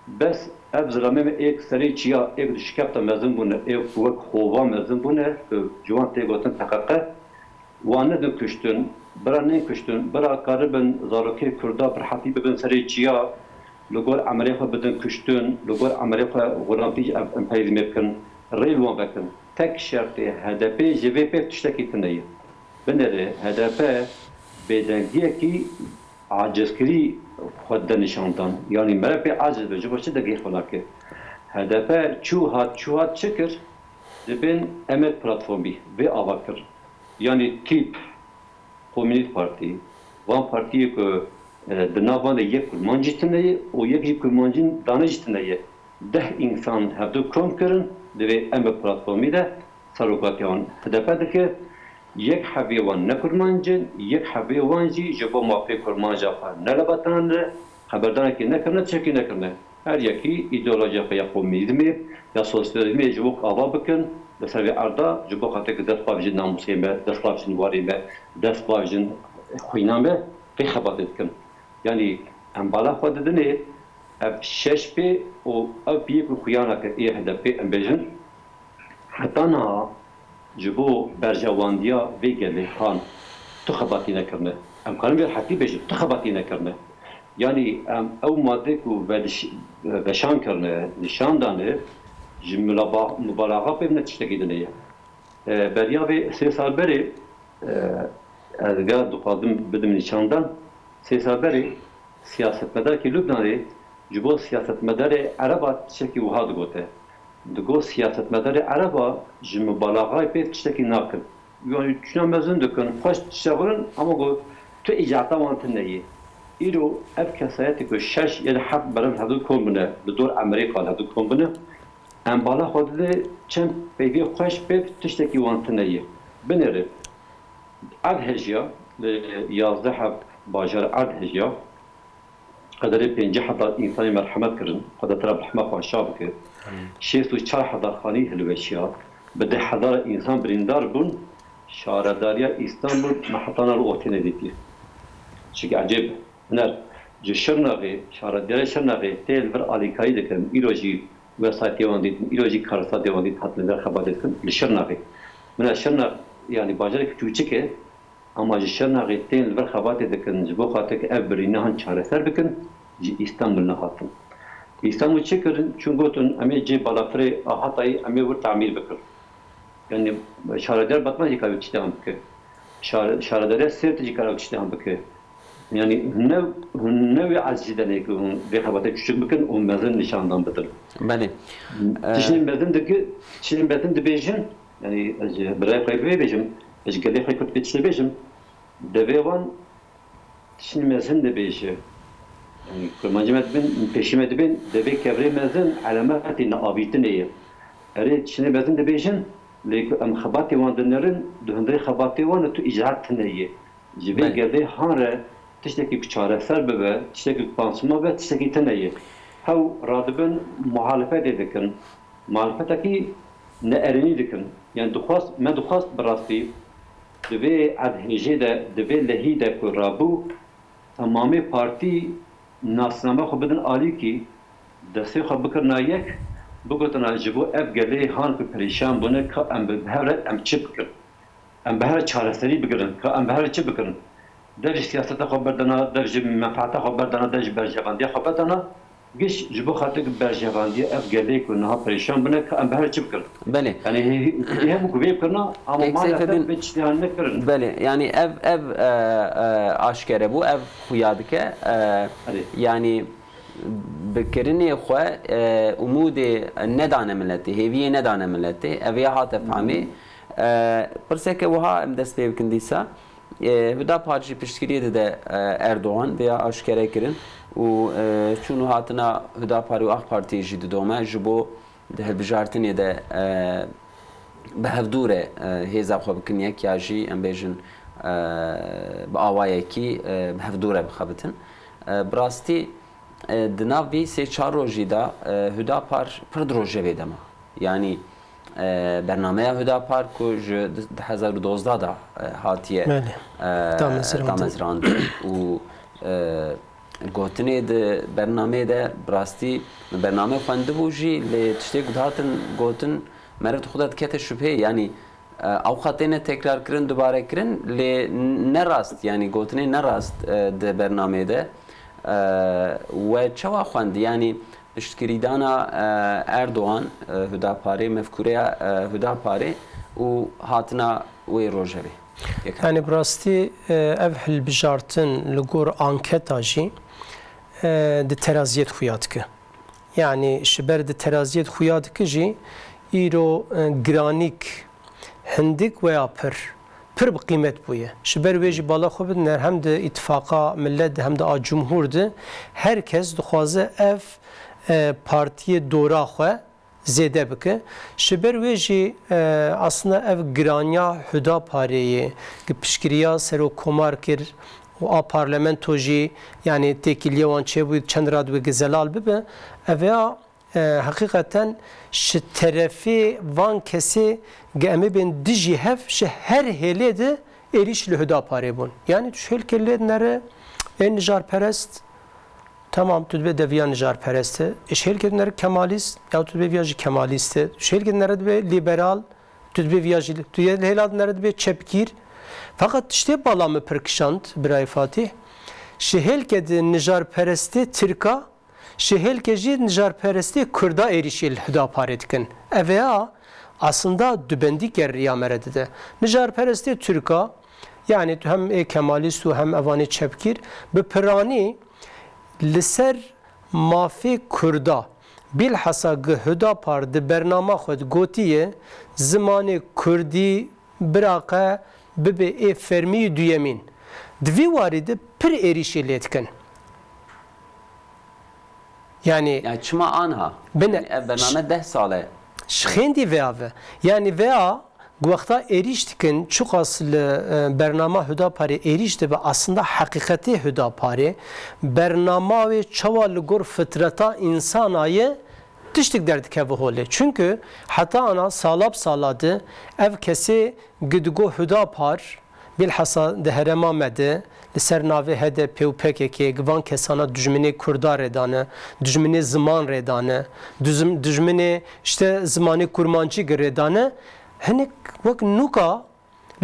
bes ev zilamê me êk serê çiya, êk di şikefta mezin bûne, êk wek xova mezin bûne, ku ji wan tê gotin P K K, wan nedin kuştin, bira nên kuştin, bira karibin zarokê Kurda bi rehetî bibin serê çiya, li gor emelê xwe bidin kuştin, li gor emelê xwe xulamtî ji ev emperyalîzmê bikin, rê li wan vekin. Tek şertê H D P ji vê pêv tiştekî tune ye. Binêre H D P bêdengiyekî acizkirî xwe dide nîşan dan. Yanî mere pê aciz be, ji bo çi dengê xwe nake? H D P çû hat, çû hat çi kir? Dibên em ê platformî vê ava kir. Yanî tîp, Komünîst Partî, van partiyê ku, e, di nav van de yek kurmancî tune ye û yek jî kurmancîn dane jî tune ye. Deh însan hevdu kom kirin, divê em bi platformî de serokatiya wan H D P dike. Yek hebê wan ne kurmanc in, yek hebê wan jî ji bo mafê kurmanca xwe ne li betinan ne xeberdanekî nekirine, tiştekî nekirine. Her yekî îdeolojiya xwe ya komînîzmê, ya sosyalîzmê ji bo ava bikin, li ser vê erda ji bo xatir ku dest bavêjin namûsê me, dest bavêjin warê me, dest bavêjin xwîna me, pê xebatê dikin. Yanî em bala xwe didinê, ev şeş pê û ev piyê ku xuyaneke ê H D P em bêjin, heta niha ji bo berjewandiya vê gelê han tu xebatî nekirine. Em karin vê rehetî bêjin, tu xebatî nekirine. Yanî em ew madê ku vediş-, veşan kirine, nîşan dane, ji milaba-, mubalaxa pê ne tiştekî din e. E, beriya vê sê sal berê, e, ez ga dixwazim bidim nîşandan, sê sal berê siyasetmedarekî Lubnanê ji bo siyasetmedarê Ereba tiştekî wiha digote. Digot siyasetmedarê Ereba ji mubalaxayê pê tiştekî nakin. Yanî tişta mezin dikin, xweş dişexirin, ama got tu îcata wan tune ye. Îro ev kesayetê ku şeş ya heft meriv li hevdû kom bine, li dor Amerîka li hevdû kom bine, em bala xwe dide çend peyvê xweş pê tiştekî wan tune ye. Binêre, erd hejiya, li yazdeh heb bajar erd hejiya. qederê pêncî hezar însanî merhemet kirin, Xweda te re bi rehma xwe aşa bike. Şêst û çar hezar xanî hilweşiya, bi deh hezar însan birîndar bûn, şaredariya Îstanbul me heta niha li ortê nedîtiye. Çi ecêb e. Huner, ji Şirnexê, şaredariya Şirnexê tê li vir alîkarî dikin, îro jî wesayetê wan dîtin, îro jî karestê wan dît hatin li vir xebatê dikin li Şirnexê. Huner, Şirnex, yanî bajarek çûçik e, ama ji Şirnexê tên li vir xebatê dikin, ji bo xatir ku ev birîna han çareser bikin, ji Îstanbul nehatin. Îstanbul çi kirin? Çûn gotin, em ê cê balafirê Ahatayê em ê wir tamîr bikin. Yanî şaredar Batman jî kare tiştê han bike. Şare-, şaredariya Sêrtê jî kare tiştê han bike. Yanî hûn ne, hûn ne wê ecizî de ne ku hûn vê xebatê çûçik bikin û mezin nîşandan bidin. Belê. Tiştên mezin diki-, tiştên mezin dibêjin, yanî ez ji birayê xwe vê bêjim, ez ji gelê xwe Kurd vê tiştê bêjim, devê wan tiştên mezin dibêje. Yanî kurmancî me dibin, pêşî me dibên, devê kevirê mezin elemetê neavîtinê ye. Erê, tiştên mezin dibêjin, lê ku em xebatê wan dinerin, di hundirê xebatê wan de tu îcraat tune ye. Ji vê Belê. gelê han re tiştekî ku çareser bibe, tiştekî ku pansman be, tiştekî tune ye. Hew radibin muhalefetê dikin. Muhalefetekî neerênî dikin. Yani dixwast, me dixwast bi rastî di vê erdhêjê de, di vê lehî de ku rabû, temamê partî nasname xwe bidin alîkî, destê xwe bikirina yek, bigotina ji bo ev gelê han ku perîşan bûne ka em bi hev re em çi bikin? Em bi hev re çareserî bigirin, ka em bi hev re çi bikirin? Dev ji siyaseta xwe berdana, dev ji menfaeta xwe berdana, dev ji berjevandiya xwe berdana, giş ji bo xatir ku berjevandiya ev gelê ku niha perîşan bûne, ka em bi hev re çi bikirin? Belê. Yani hê-, hê-, hêbû ku vê bikirina, ama Kek maalesef Seyfedin, vê tiştê han nekirin. Belê, yani ev, ev, e, e, aşkere bû, ev xuya dike, e, Erê. yani bi kirinê xwe, e, umûdê nedane miletê, hêviyê nedane miletê, ev ya hate famê. E, pirseke wiha em dest pê bikin dîsa. E, Hudapar jî piştgiriyê dide, e, Erdogan, vêya aşkere kirin û, e, çûn û hatina Hudapar û AK Partiyê jî didome ji bo di hilbijartinê de, e, bi hevdû re, e, hêza xwe bikin yek ya jî em bêjin, e, bi awayekî, e, bi hevdû re bixebitin. E, bi rastî, e, di nav vî sê çar rojî de, e, Hudapar pir di rojevê de ma. Yanî, e, bernameya Hudapar ku ji du hezar û dozdeh de, e, hatiye, Belê. e, Damezrandin. damezrandin û, e, gotinê di bernameyê de bi rastî min bername xwendibû jî, lê tiştê ku dihatin gotin meriv di xwe de dikete şubheyê. Yanî, e, ewqas têne tekrar kirin, dubare kirin, lê ne rast, yanî gotinê ne rast, e, di bernameyê de, e, we çawa xwendî? Yanî piştgirîdana, e, Erdogan, e, Hudaparê, mefkûreya, e, Hudaparê û hatina wê rojevê. Yekem. Yani bi rastî, e, ev hilbijartin li gor anketa jî, e, di teraziyê de xuya dike. Yani ji ber di teraziyê de xuya dike jî, îro, e, giranîk hindik weya pir, pir bi qîmet bûye. Ji ber wê jî bala xwe bidin, her hem di îtifaqa millet de hem de a cumhur de her kes dixwaze ev, e, partiyê dora xwe zêde bike. Ji ber wê jî, e, aslında ev giraniya Hudaparê ye, ki piştgiriya serokkomar kir û a parlamento jî, yani têkiliyê wan çêbû, çend rad wê ki zelal bibe. Ev ya, e, heqîqeten ji terefê van kesê ge em ê bên dijî hev ji her hêlê de êrîş li Hudaparê bûn. Yani tu ji hêlkê lê dinere ê nijarperest, Tamam, tu dibe deviya nijarperest e. Ji hêlkê dinere kemalîst, ya tu dibe viya jî kemalîst e. Ji hêlkê dinere dibe lîberal, tu dibe viya jî, tu yê hêla dinere dibe çepgîr. Feqet tiştê bala min pir kişand, birayê Fatîh. Ji hêlkê di nijarperestê Tirka, ji hêlkê jî nijarperestê Kurda êrîşê li Hudaparê dikin. Ev ya aslında dubendî keriya me re dide. Nijarperestê Tirka, yani tu hem ê kemalîst û hem evanê çepgîr, bi piranî li ser mafê Kurda, bîlhesa gi Hudapar di bernama xwe de gotiye, zimanê Kurdî biraqe bibe ê fermî duyemîn. Di vî warî de pir êrîşê lê dikin. Yani Yani çima anha? Bine. Yani ev bername deh sal e. Ji xêndî veya ve. Yani veya Wexta êrîş dikin, çiqas li, e, bernama Hudaparê êrîş dibe, aslında heqîqetê Hudaparê, bernama wê çawa li gor fitreta însana ye, tiştik derdikeve holê. Çunku heta ana sala bi sala di ev kesê gi digo Hudapar, bilhassa di herêma me de, li ser navê H D P û P K K, gi van kesana dijminê Kurda rê dane, dijminê ziman rê dane, dijm-, dijminê işte zimanê Kurmancî gi rê dane, hinek wek nûka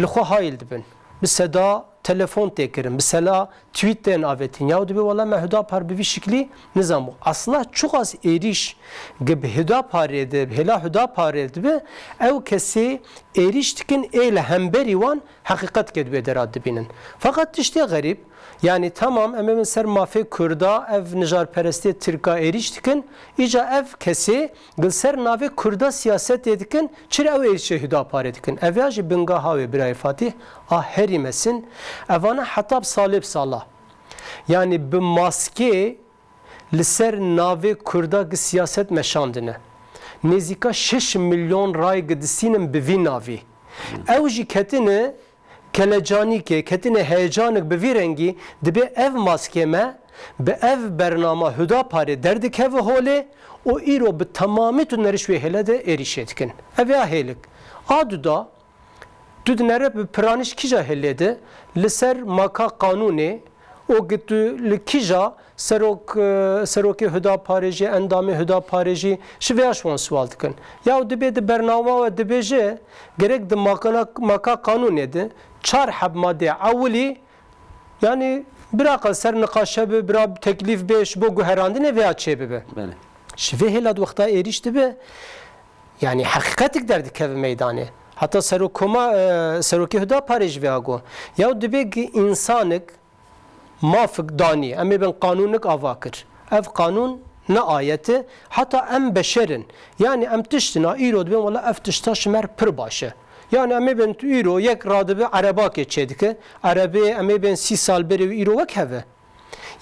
li xwe hayil dibin. Bi seda telefon tê kirin, bi sela tweet tên avêtin. Yaw dibê wela me Hudapar bi vî şiklî nizanbû. Aslında çiqas êrîş gi bi Hudaparê de, bi hêla Hudaparê dibe, ew kesê êrîş dikin ê li hemberî wan heqîqetke di wê dera dibînin. Feqet tiştê xerîb, yanî tamam em ê bin ser mafê Kurda, ev nijarperestê Tirka êrîş dikin, îca ev kesê Li ser navê Kurda siyasetê dikin, çira ew êrîşê Hudaparê dikin? Ev ya jî bingeha wê birayê Fatîh, a herî mezin, evana heta bi salê bi sala. Yanî bi maskê li ser navê Kurda gi siyaset meşandine. Nêzîka şeş milyon ray gi distînin bi vî navî. Ew jî ketine kelecanîkê, ketine heyecanik bi vî rengî, dibê ev maskê me bi ev bernama Hudaparê derdikeve holê û îro bi temamî tu neriş wê hêle de êrîşê dikin. Ev ya hêlik. A duda, tu dinere bi piranîş kîja hêlê de, li ser maka qanûnê, û gi tu li kîja serok, e, serokê Hudaparê jî, endamê Hudaparê jî, ji vêya ji wan siwal dikin. Ya dibê di bernama we dibêje, gerek di makana, maka qanûnê de çar heb madê ewilî, yanî bira qe ser niqaşe bi, bira teklîf bê, ji bo guherandinê vêya çêbibe. Belê. Ji vê hêla di wexta êrîş dibe, yanî heqîqetik derdikeve meydanê. Heta serokoma, e, serokê Hudaparê jî vêya got. Ya dibê gi însanik, mafik danî, em ê bên qanûnik ava kir. Ev qanûn ne ayet e, heta em beşer in. Yanî em tiştina îro dibên, wela ev tişta ji me re pir baş e. Yanî em ê bên tu îro yek radibe erebakê çêdike, erebê em ê bên sî sal berê wî îro wek hev e.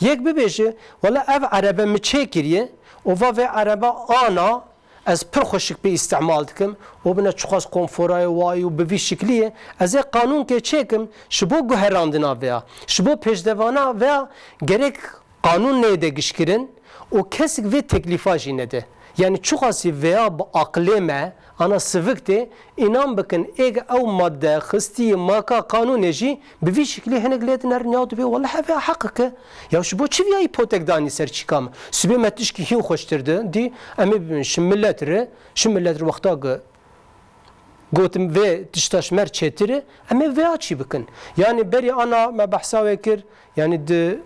Yek bibêje, wela ev erebe min çêkiriye, û va vê erebe ana, ez pir xweşik pê îstimal dikim, û bine çiqas konforayê wayî û bi vî şiklî ye, ez ê qanûnkê çêkim, ji bo guherandina vêya, ji bo pêşdevana vêya gerek qanûn neyê de gişkirin û kesik vê teklîfa jî nede. Yanî çiqasî vêya bi aqilê me, ana sivik tê, înan bikin, êg ew madde xistî maka qanûnê jî bi vî şiklî hinek lê dinerin ya dibê, wela hevê heqik e. Ya ji bo çi viya îpotek danî ser çîka me? Sibê me tişkî hîn xweştir di, dî em ê bibin ji milet re, ji milet re wexta gi gotim vê tişta ji me re çêtir e, em ê vêya çî bikin? Yanî berî ana me behsa wê kir, yanî di,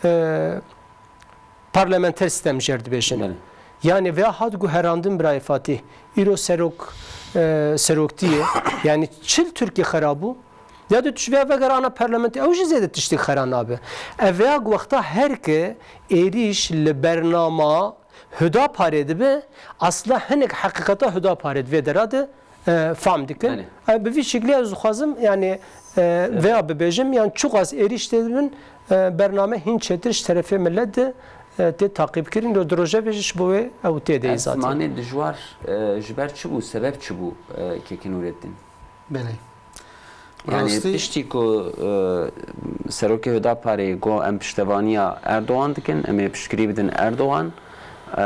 e, parlamenter sistem jêr dibêjin. Belê. Yanî vêya hat guherandin birayê Fatîh. Îro serok, e, seroktî ye. Yanî çil Tirkî xera bû. Ya de tu ji vêya vegere ana parlamentê, ew jî zêde tiştê xera nabe. Ev vêya ku wexta her ke êrîş li bernama Hudaparê dibe, asla hinek heqîqeta Hudaparê di vê dera de, e, fam dikin. Belê. E, bi vî şiklî ez dixwazim, yanî, e, vêya bibêjim, yan çiqas êrîş tê dibin, e, bername hîn çêtir ji terefê milet de, e, tê taqîbkirin. Lo di rojevê jî ji bo wê ew tê de îzat e. Ev zimanê dijwar, e, ji ber çi bû, sebeb çi bû, e, Kekî Nûreddîn? Belê. Yanî rastî piştî ku, e, serokê Hudaparê got, em piştevaniya Erdogan dikin, em ê piştgirî bidin Erdogan, e,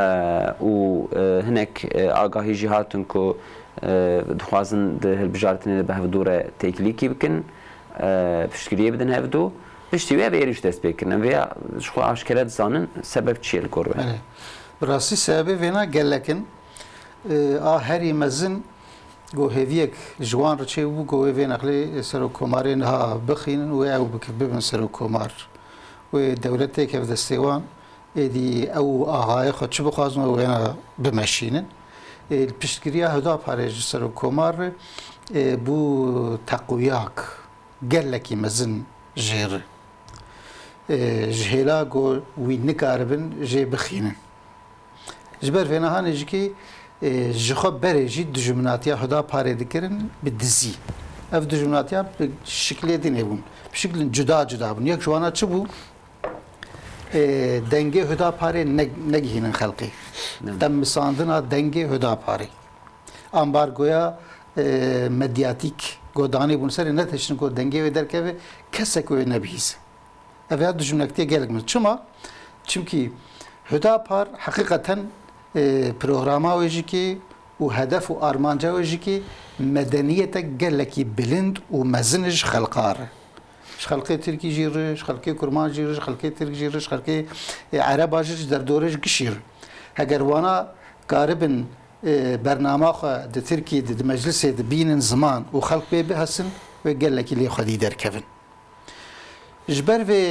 û, e, hinek, e, agahî jî hatin ku, e, dixwazin di hilbijartinê de bi hevdû re têkilîkî bikin, e, piştgiriyê bidin hevdû. Piştî wê ev êrîş dest pê kirin. Em vêya ji xwe aşkere dizanin sebeb çi ye li gor we? Belê. Bi rastî sebebê vêna gelek in. E, a herî mezin, Go hêviyek ji wan re çêbû, go wê vê nexlê serokkomarê niha bixînin û ew bike, bibin serokkomar. Wê dewlet têkeve destê wan, êdî ew axayê xwe çi bixwazin, ew wêna bimeşînin. Ê, li piştgiriya Hudaparê ji serokkomar re, ê, bû teqwiyak gelekî mezin jê re. Ê, ji hêla go wî nikaribin jê bixînin. Ji ber vêna hanê jî kî, e, ji xwe berê jî dijminatiya Hudaparê dikirin bi dizî. Ev dijminatiya bi şiklê dinê bûn. Bi şiklin cuda cuda bûn. Yek ji wana çi bû? E, dengê Hudaparê ne-, negihînin xelkê. Ne. Temisandina dengê Hudaparê. Ambargoya e, medyatîk ku danî bûn serê, netêşin ku dengê wê derkeve, kesek wê nebihîze. Ev ya dijminektiye gelek min. Çima? Çimkî Hüdapar heqîqeten, e, programa wê jî kê û hedef û armanca wê jî kê medeniyete gelekî bilind û mezin ji xelqa re. Ji xelkê Tirkî jî re, ji xelkê Kurman jî re, ji xelkê Tirk jî re, ji xelkê, e, Ereba jî, ji derdorê ji gişî re. Heger wana karibin, e, bernama xwe di Tirkî de, di meclisê de bînin ziman û xelk pê bihesin, wê gelekî lê xwedî derkevin. Ji ber vê,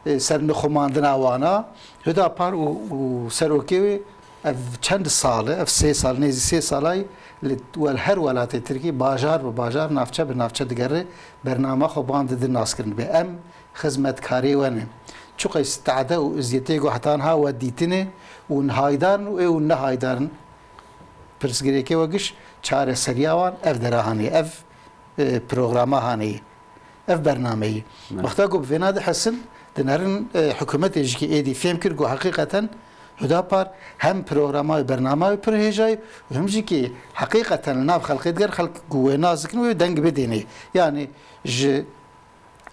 e, e, sernixumandina wana, Hüdapar û, û serokê wê ev çend sal e, ev sê sal, nêzî sê salayî li wel-, her welatê Tirkî bajar bi bajar, navçe bi navçe digere, bernama xwe ban dide naskirin. Bê em xizmetkarê we ne. Çiqas tade û eziyetê ku heta niha we dîtine û nihaydarin û ê û nehaydarin, pirsgirêkê we giş çareseriya wan ev dera hanê, ev, e, programa hanê, ev bernameyî. Evet. Wexta ku bi vêna dihesin, dinerin, e, hikûmetê jî kê êdî fêm kir ku heqîqeten Hüdapar hem programa wê, bernama wê pir hêja ye û hem jî kê heqîqeten li nav xelkê diger, xelk ku wê nas dikin, wê deng bidêne. Yani ji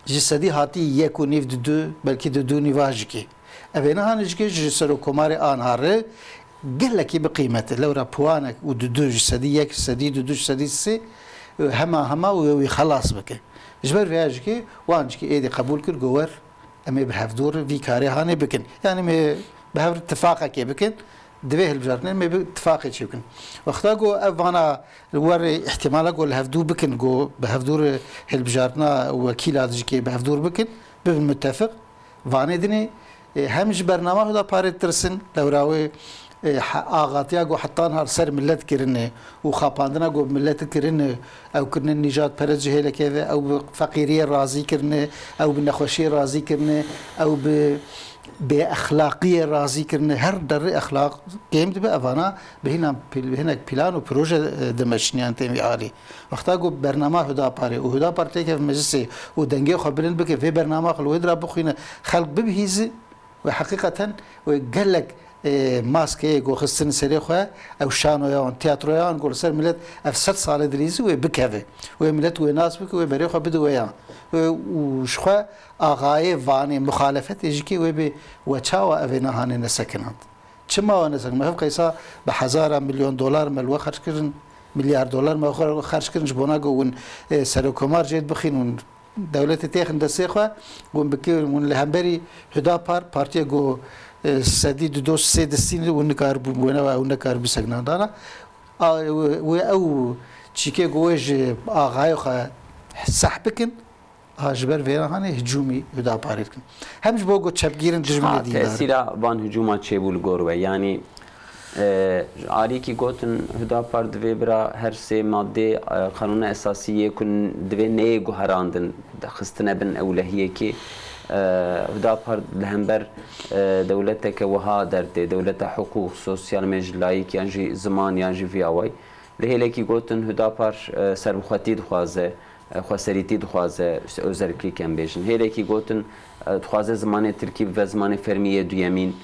ji sedî hatî yek û nîv, didu, belkî didu nîva jikê. Ev ê niha jikê ji Serokkomarê aniha re gelekî bi qîmet e. Lewra puanek û didu ji sedî yek, ji sedî didu, ji sedî sê, hema hema wê wî xelas bike. Ji ber vêya jikê wan jikê êdî qebûl kir, got wer em ê bi hevdû re vî karê hanê bikin. Yani em ê bi hev re tifaqekê bikin. Di vê hilbijartinê em ê bi tifaqê çê bikin. Wexta ku ev vana li wer îhtimala ku li hevdû bikin, ku bi hevdû re hilbijartina wekîla dijikê bi hevdû re bikin, bibin mutefiq, vanê dinê, e, hem ji bernama Hudaparê ditirsin, lewra wê, e, he-, axatiya ku heta niha li ser milet kirine û xapandina ku bi milet kirine, ew kirine nîjadperest ji hêlekê ve, ew bi feqîriyê razî kirine, ew bi nexweşiyê razî kirine, ew bi bêexlaqiyê razî kirine, her derê exlaq kêm dibe, evana bi hînan pil-, bi hinek plan û proje, e, dimeşin yan tên vî alî. Wexta ku bernama Hudaparê û Hudapar têkeve meclisê û dengê xwe bilind bike, vê bernama xwe li wê dira bixwîne, xelk bibihîze, wê heqîqeten wê gelek, e, maskeyê ku xistin serê xwe, ew şanoya wan, tiyatroya wan ku li ser milet ev sed sal e dilîzî, wê bikeve. Wê milet wê nas bike, wê berê xwe bide wê yan. Wê û ji xwe axayê vanê, muxalefetê jî kê wê bê we çawa ev ê niha hanê nesekinand? Çima we nesekin? Me hev qeysa bi hezara milyon dolar me li we xerc kirin, milyar dolar me xwe xerc kirin ji bona ku hûn, e, serokkomar jê dibixîn, hûn dewletê têxin destê xwe, hûn bikê, hûn li hemberî Hudapar, partiye ku, e, sedî dido sê distîn, hûn nikaribûn, wêne we ew nekaribû sekinandana. A, wê, wê ew çîkê ku wê ji axayê xwe seh bikin, ha, ji ber vêra hanê hicûmî Hudaparê dikin. Hem ji bo ku çepgîrin dijminê dîndar. Tesîra van hicûma çêbû li gor we? Yanî, e, alîkî gotin Hudapar divê bira her sê madê, e, Qanûna Esasî yê ku divê neyê guherandin, xistine bin ewlehiyekê. E, Hudapar li hember, e, dewleteke wiha dertê, dewleta hiqûq, sosyal, me ji layîk yan jî ziman yan jî viyaway. Li hêlekî gotin Hudapar, e, serbixwetî dixwaze, e, xweserîtî dixwaze, işte, özellik em bêjin. Hêlekî gotin, e, dixwaze zimanê tirkî bibe zimanê fermî yê duyemîn.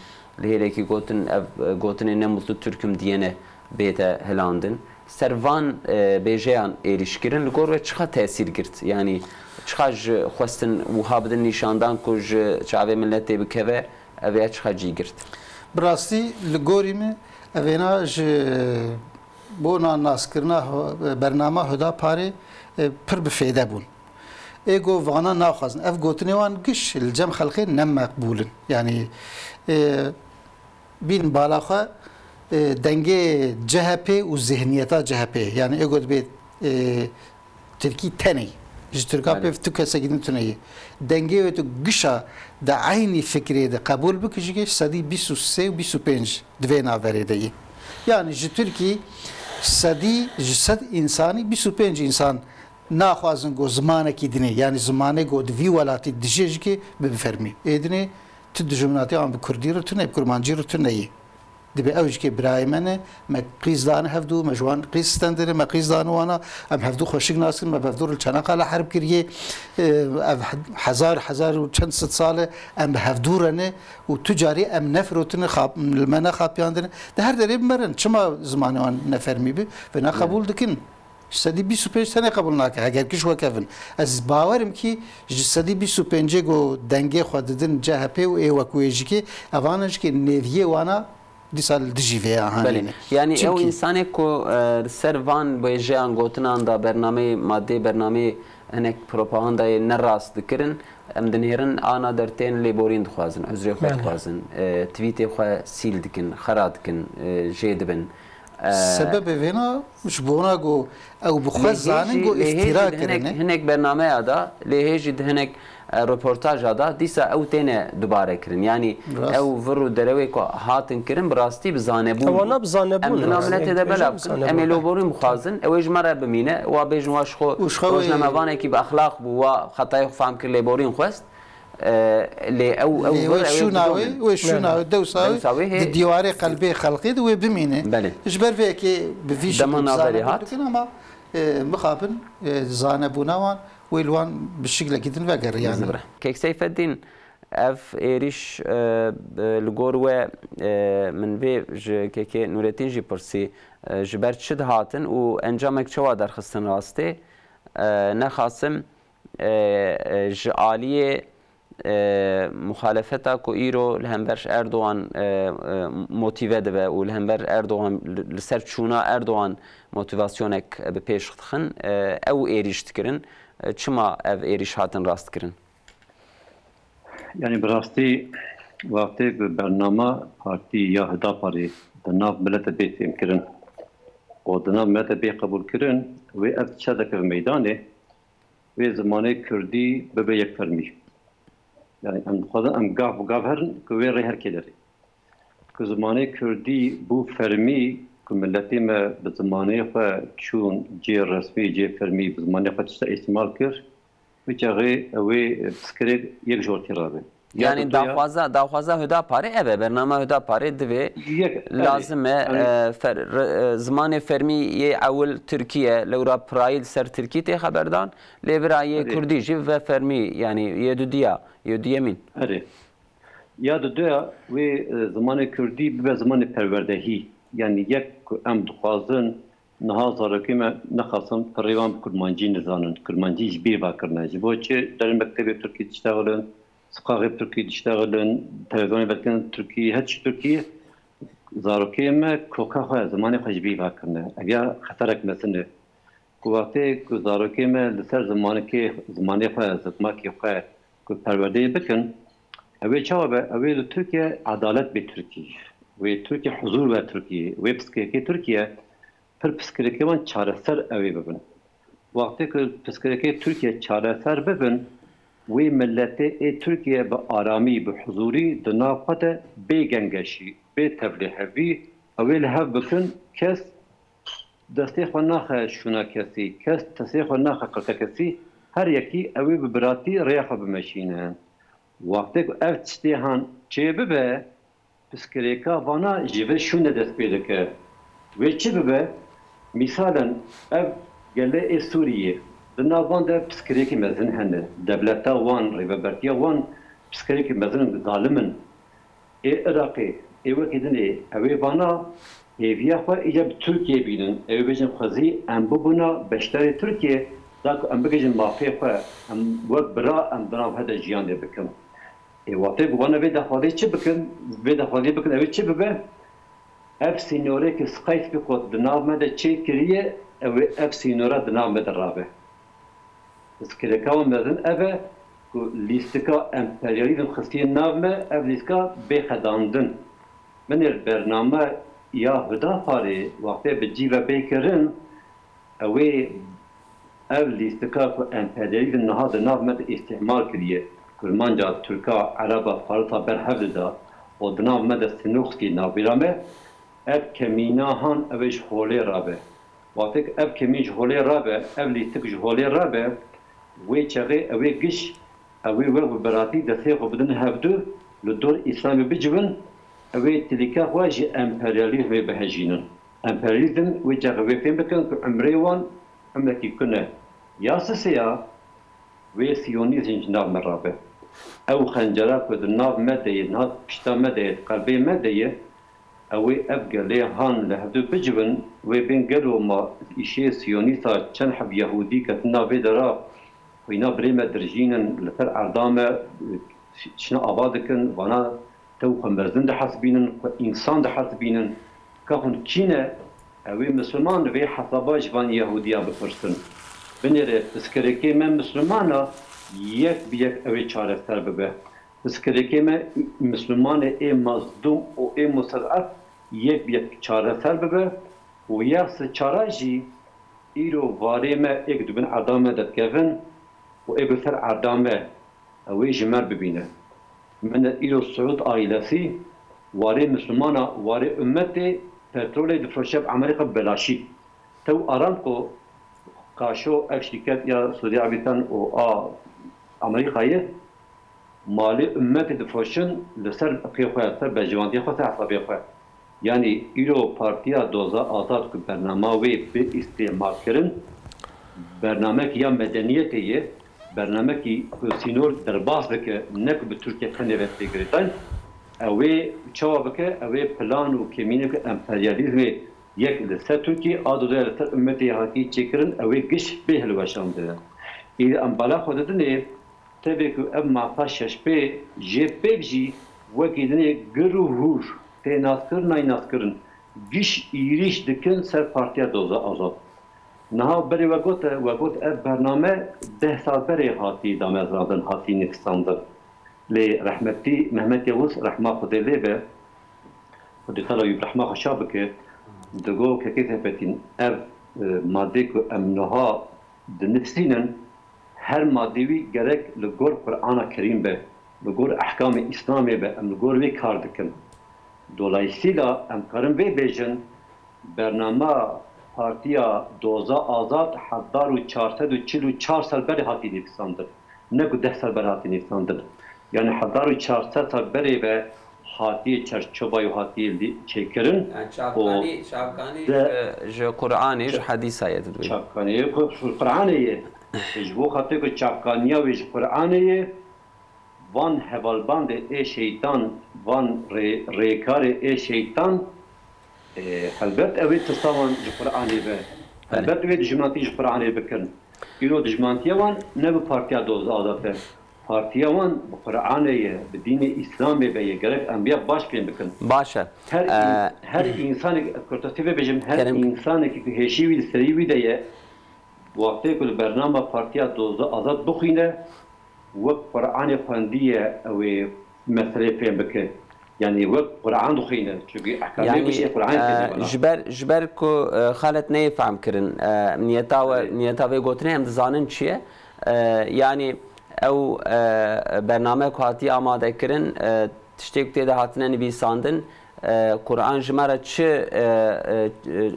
Li hêlekî gotin, ev, e, gotinê "Ne mutlu Türk'üm diyene" bête hilandin. Ser van, e, bêjeyan êrîş kirin, li gor we çiqa tesîr girt? Yanî çiqa ji xwestin wiha bidin nîşandan ku ji çavê miletê bikeve, ev ya çiqa cî girt? Bi rastî li gorî min evêna ji bona naskirina ho-, bernama Hudaparê, e, pir bi fêde bûn. Ê ku vana naxwazin. Ev gotinê wan giş li cem xelkê ne meqbûl in. Yanî, e, bîn bala xwe, e, dengê C H P û zihniyeta C H P. Yanî ê ku dibê, e, Tirkî tenê. Ji Tirka Belê. Pêv tu kesekî din tune ye. Dengê wê tu gişa di eynî fikrê de qebûl bikî jî, sedî bîst û sê û bîst û pênc di vê naverê de ye. Yani ji Tirkî sedî ji sed însanî bîst û pênc însan naxwazin ku zimanekî dinê, yani zimanê ku di vî welatî dijê jî kê bibe fermî. Ê dinê tu dijminatê wan bi kurdî re tune, bi kurmancî re tune ye. Dibê ew jî kê birayê me ne, me qîz dane hevdû, me ji wan qîz stendine, me qîz dane wana, em hevdû xweşik nas kirin, me bi hevdû re li Çanakkale herb kiriye, e, ev he-, hezar, hezar û çend sed sal e em bi hevdû re ne û tu carî em nefirotine, xap-, li me nexapiyandine. Di her derê bimerin, çima zimanê wan nefermî bi? Vêna Evet. qebûl dikin. Sedî bîst û pênc tenê qebûl nake, heger giş wekevin. Ez bawerim kî ji sedî bîst û pêncê ku dengê xwe didin C H P û ê wekû ê jikê, evan in jikê nêviyê wana dîsa li dijî vê ya Belê. Hanî ne. Yani ew Çimkî insanê ku, e, li ser van bêjeyan gotinan da bernameyê, madeyê bernameyê hinek propagandayê ne rast dikirin, em dinêrin ana der tên lêborîn dixwazin, uzrê xwe Belê. dixwazin, e, tweetê xwe sîl dikin, xera dikin, e, jê dibin. E, Sebebê vêna ji bona ku ew bi xwe Lê hê zanin jî, ku lê hê îftîra jî di hinek, kirine. hinek bernameya da, lê hê jî di hinek, e, reportaja da dîsa ew têne dubare kirin. Yanî Rast. ew vir û derewê ku hatin kirin bi rastî bi zanebûn Ewana bû. bi zanebûn Em di nav rastî. miletê de Bêjin belav bi kin, em ê zanebûn. lêborîn bixwazin, ew ê ji me re bimîne, wa bêjin wa ji xwe Û ji xwe wê rojnamevanekî bi exlaq bû, wa xetayê xwe fam kir lêborîn xwest. E, lê ew, ew Lê vir wê ew ê şûna wê, bidomîn. wê şûna Belê. wê, dewsa wê Dewsa wê hê di dîwarê qelbê xelkê de wê bimîne. Belê. Ji ber vê yekê bi vî şeklî Dema bi navberê zanebûn hat. dikin ama, e, mixabin, e, zanebûna wan wê li wan bi şiklekî din vegeriyane. Kek Seyfeddîn, ev êrîş, e, e, li gor we, e, min vê ji Kekê Nûretîn jî pirsî, e, ji ber çi dihatin û encamek çawa derxistin rastê? E, nexasim, e, e, ji aliyê, e, muxalefeta ku îro li hember Erdogan, e, e, motîve dibe û li hember Erdogan, li, li ser çûna Erdogan motîvasyonek bi pêş dixin, e, ew êrîş dikirin. E, çima ev êrîş hatin rastkirin? Yani bi rastî wextê bi bernama partî ya Hidaparê di nav milete bê fêmkirin û di nav milete bê qebûlkirin, wê ev çi derkeve meydanê, wê zimanê kurdî bibe yekfermî. Yani em dixwazin em gav bi gav herin ku wê rê her kê derê. Ku zimanê kurdî bû fermî, ku miletê me bi zimanê xwe çûn cê resmî, cê fermî bi zimanê xwe tişta îstîmal kir, wê çaxê ew ê piskirêk yek ji ortê rabe. Ya Yani diduya daxwaza, daxwaza Hudaparê ev e, bernama Hudaparê divê Yek, erê, lazim e, erê. e, fer-, re-, e, zimanê fermî yê ewil Tirkî ye, lewra pirayî li ser Tirkî tê xeberdan, lê bira yê Erê. Kurdî jî ve fermî, yani yê dudiya, yê duyemîn. Erê. Ya diduya wê, e, zimanê kurdî bibe zimanê perwerdehî. Yani yek ku em dixwazin niha zarokê me nexasim pirê wan bi kurmancî nizanin. Kurmancî ji bîr va kirine. Ji bo çi derê mektebê tirkî diştexilin, siqaxê tirkî diştexilin, televîzyonê vedikinin tirkî, her çi tirkî, zarokê me koka xwe, zimanê xwe ji bîr va kirine. Ev ya xeterek mezin e. Ku wextê ku zarokê me li ser zimanekê, zimanê xwe, zikmakê xwe ku perwerdeyê bikin, ew ê çawa be? Ew ê li Tirkiye edalet bê Tirkî. Wê Tirkiye huzûr be Tirkiye. Wê piskirêkê Tirkiye pir piskirêkê wan çareser ew ê bibin. Wextê ku piskirêkê Tirkiye çareser bibin, wê miletê ê Tirkiye bi aramî, bi huzûrî di nav xwe de bê gengeşî, bê tevlihevî, ew ê li hev bikin, kes destê xwe naxe şûna kesî, kes destê xwe naxe qirka kesî, her yekî ew ê bi biratî rêya xwe bimeşîne. Wextê ku ev tiştê han çê bibe, piskirêka vana ji vê şûnde dest pê dike. Wê çi bibe? Mîsalen ev gelê ê Sûriyê, di nav van de piskirêkî mezin hene. Dewleta wan, rêvebertiya wan piskirêkî mezin in, zalim in. Ê Iraqê, ê wekî din ê, ew ê vana hêviya xwe îca bi Tirkiyê bînin. Ew ê bêjin xwezî em bibûna beşdarê Tirkiyê, da ku em bigihîjin mafê xwe, em wek bira em di nav hev de jiyan lê bikin. Ê wextê ku wana vê daxwazê çi bikin, vê daxwazê bikin, ew ê çi bibe? Ev sînorê ku Skype ku di nav me de çêkiriye, ew ê ev sînora di nav me de rabe. Piskirêka wan mezin ev e ku lîstika emperyalîzm xistiye nav me, ev lîstika bê xedandin. Min ê bername ya Hudaparê wextê bi cî ve bê kirin, ew ê ev lîstika ku emperyalîzm niha di nav me de îstîhmar kiriye, kurmanca, tirka, ereba, farisa ber hev dida û di nav me de sinûr xistiye navbîra me, ev kemîna han ew ê ji holê rabe. Wextê ku ev kemîn ji holê rabe, ev lîstik ji holê rabe, wê çaxê ew ê giş, ew ê wek bi biratî destê xwe bidin hevdu, li dor Îslamê biciwin, ew ê tilîka xwe ji emperyalîzmê bihejînin. Emperyalîzm wê çaxê wê fêm bikin ku emrê wan emrekî kun e. Ya sisê ya, wê siyonîzm ji nav me rabe. Ew xencera ku di nav me de ye, niha pişta me de ye, di qelbê me de ye, Ew ê ev gelê han li hevdu bicivin, wê bên gelo ma îşê siyonîsta çend heb Yehûdî ketin nav vê dera, xwîna birê me dirjînin, li ser erda me çine ava dikin, vana tew xwe mezin dihesibînin, xwe însan dihesibînin. Ka hûn kî ne? Ew ê Misliman vê hesaba ji van Yehûdiya bipirsin. Binêre pirsgirêkê me Misliman a, yek bi yek ew ê çareser bibe. Pirsgirêkê me Mislimanê ê mezlûm û ê mustezef yek bi yek çareser bibe û ya sê çara jî îro warê me êk di bin erda me de dikevin û êk li ser erda me ew ê ji me bibîne. Min îro Siûd aîlesî warê Mislimana, warê ummetê petrolê difroşe bi Amerîka bi belaşî. Tew Aramco, Kaşo, ev şîrket ya Suudî Erebîstan û a Amerîkayê malê ummetê difroşin li ser rixê xwe, ser berjewendiyê xwe, ser hesabê xwe. Yanî îro Partiya Doza Azad ku bernama wê bi îstîmal kirin, bernamekî ya medeniyetê ye, bernamekî ku sînor derbas dike, ne ku bi Tirkiye tenê ve tê girêdayîn. Ew ê çawa bike? Ew ê plan û kêmîneke emperyalîzmê yek li ser Tirkiye, a dozaya li ser ummetê hatî çêkirin, ew ê giş bê hilweşandine. Îdî em bala xwe didinê, tevê ku ev masa şeş pê jê pêk jî wekî dinê gir û hûr tê naskirin, nayê naskirin, giş êrîş dikin ser Partiya Doza Azad. Niha berê we gote, we got ev bername deh sal berê hatî damezrandin, hatî nivîsandin. Lê rehmetî Mehmet Yavuz, rehma Xwedê lê be, Xwedê Teala wî bi rehma xwe şa bike, digo, Kekê Seyfettin, ev, e, madê ku em niha dinivîsînin, her madê wî gerek li gor Qur'ana Kerîm be, li gor ehkamê Îslamê be, em li gor wê kar dikin. Dolayîsîla em karin vê bêjin, bernama Partiya Doza Azad hezar û çar sed û çil û çar sal berê hatî nivîsandin. Ne ku deh sal berê hatî nivîsandin. Yani hezar û çar sed sal berê ve hatiye çerçova û hatiye lî-, çêkirin. Yani û çavkanî, çavkanî de ji, ji Qur'anê, ji çe-, hedîsa ye, tu dibêjî. Çavkanî ku ji Qur'anê ye. Ji bo xatirê ku çavkaniya wê ji Qur'anê ye, van hevalbandê ê şeytan, van rê-, rêkarê ê şeytan, e, helbet ew ê tirsa wan ji Qur'anê be. Belê. Helbet ew ê dijmantî ji Qur'anê bikin. Îro dijmantiya wan ne bi Partiya Doza Azad e. Partiya wan bi Qur'anê ye, bi dînê Îslamê ve ye. Gerek em vêya baş fêm bikin. Baş e. Her ins-, Ee, her insanek, kurtasî vê bêjim, her Kerem. Insanekî ku hêşî wî li serî wî de ye, wextê ku li bernama Partiya Doza Azad bixwîne, wek Qur'anê xwendiye, ew ê meselê fêm bike. Yani wek Qur'an dixwîne. Çünkü ehkamê Yani, bijî Qur'an e, têde bana. Ji ber, ji ber ku, e, xalet neyê fehm kirin, e, niyeta we, Belê. Niyeta vê gotinê em dizanin çi ye. E, yani ew, e, bername ku hatiye amade kirin, e, tiştê ku tê de hatine nivîsandin, e, Qur'an ji me re çi, e, e,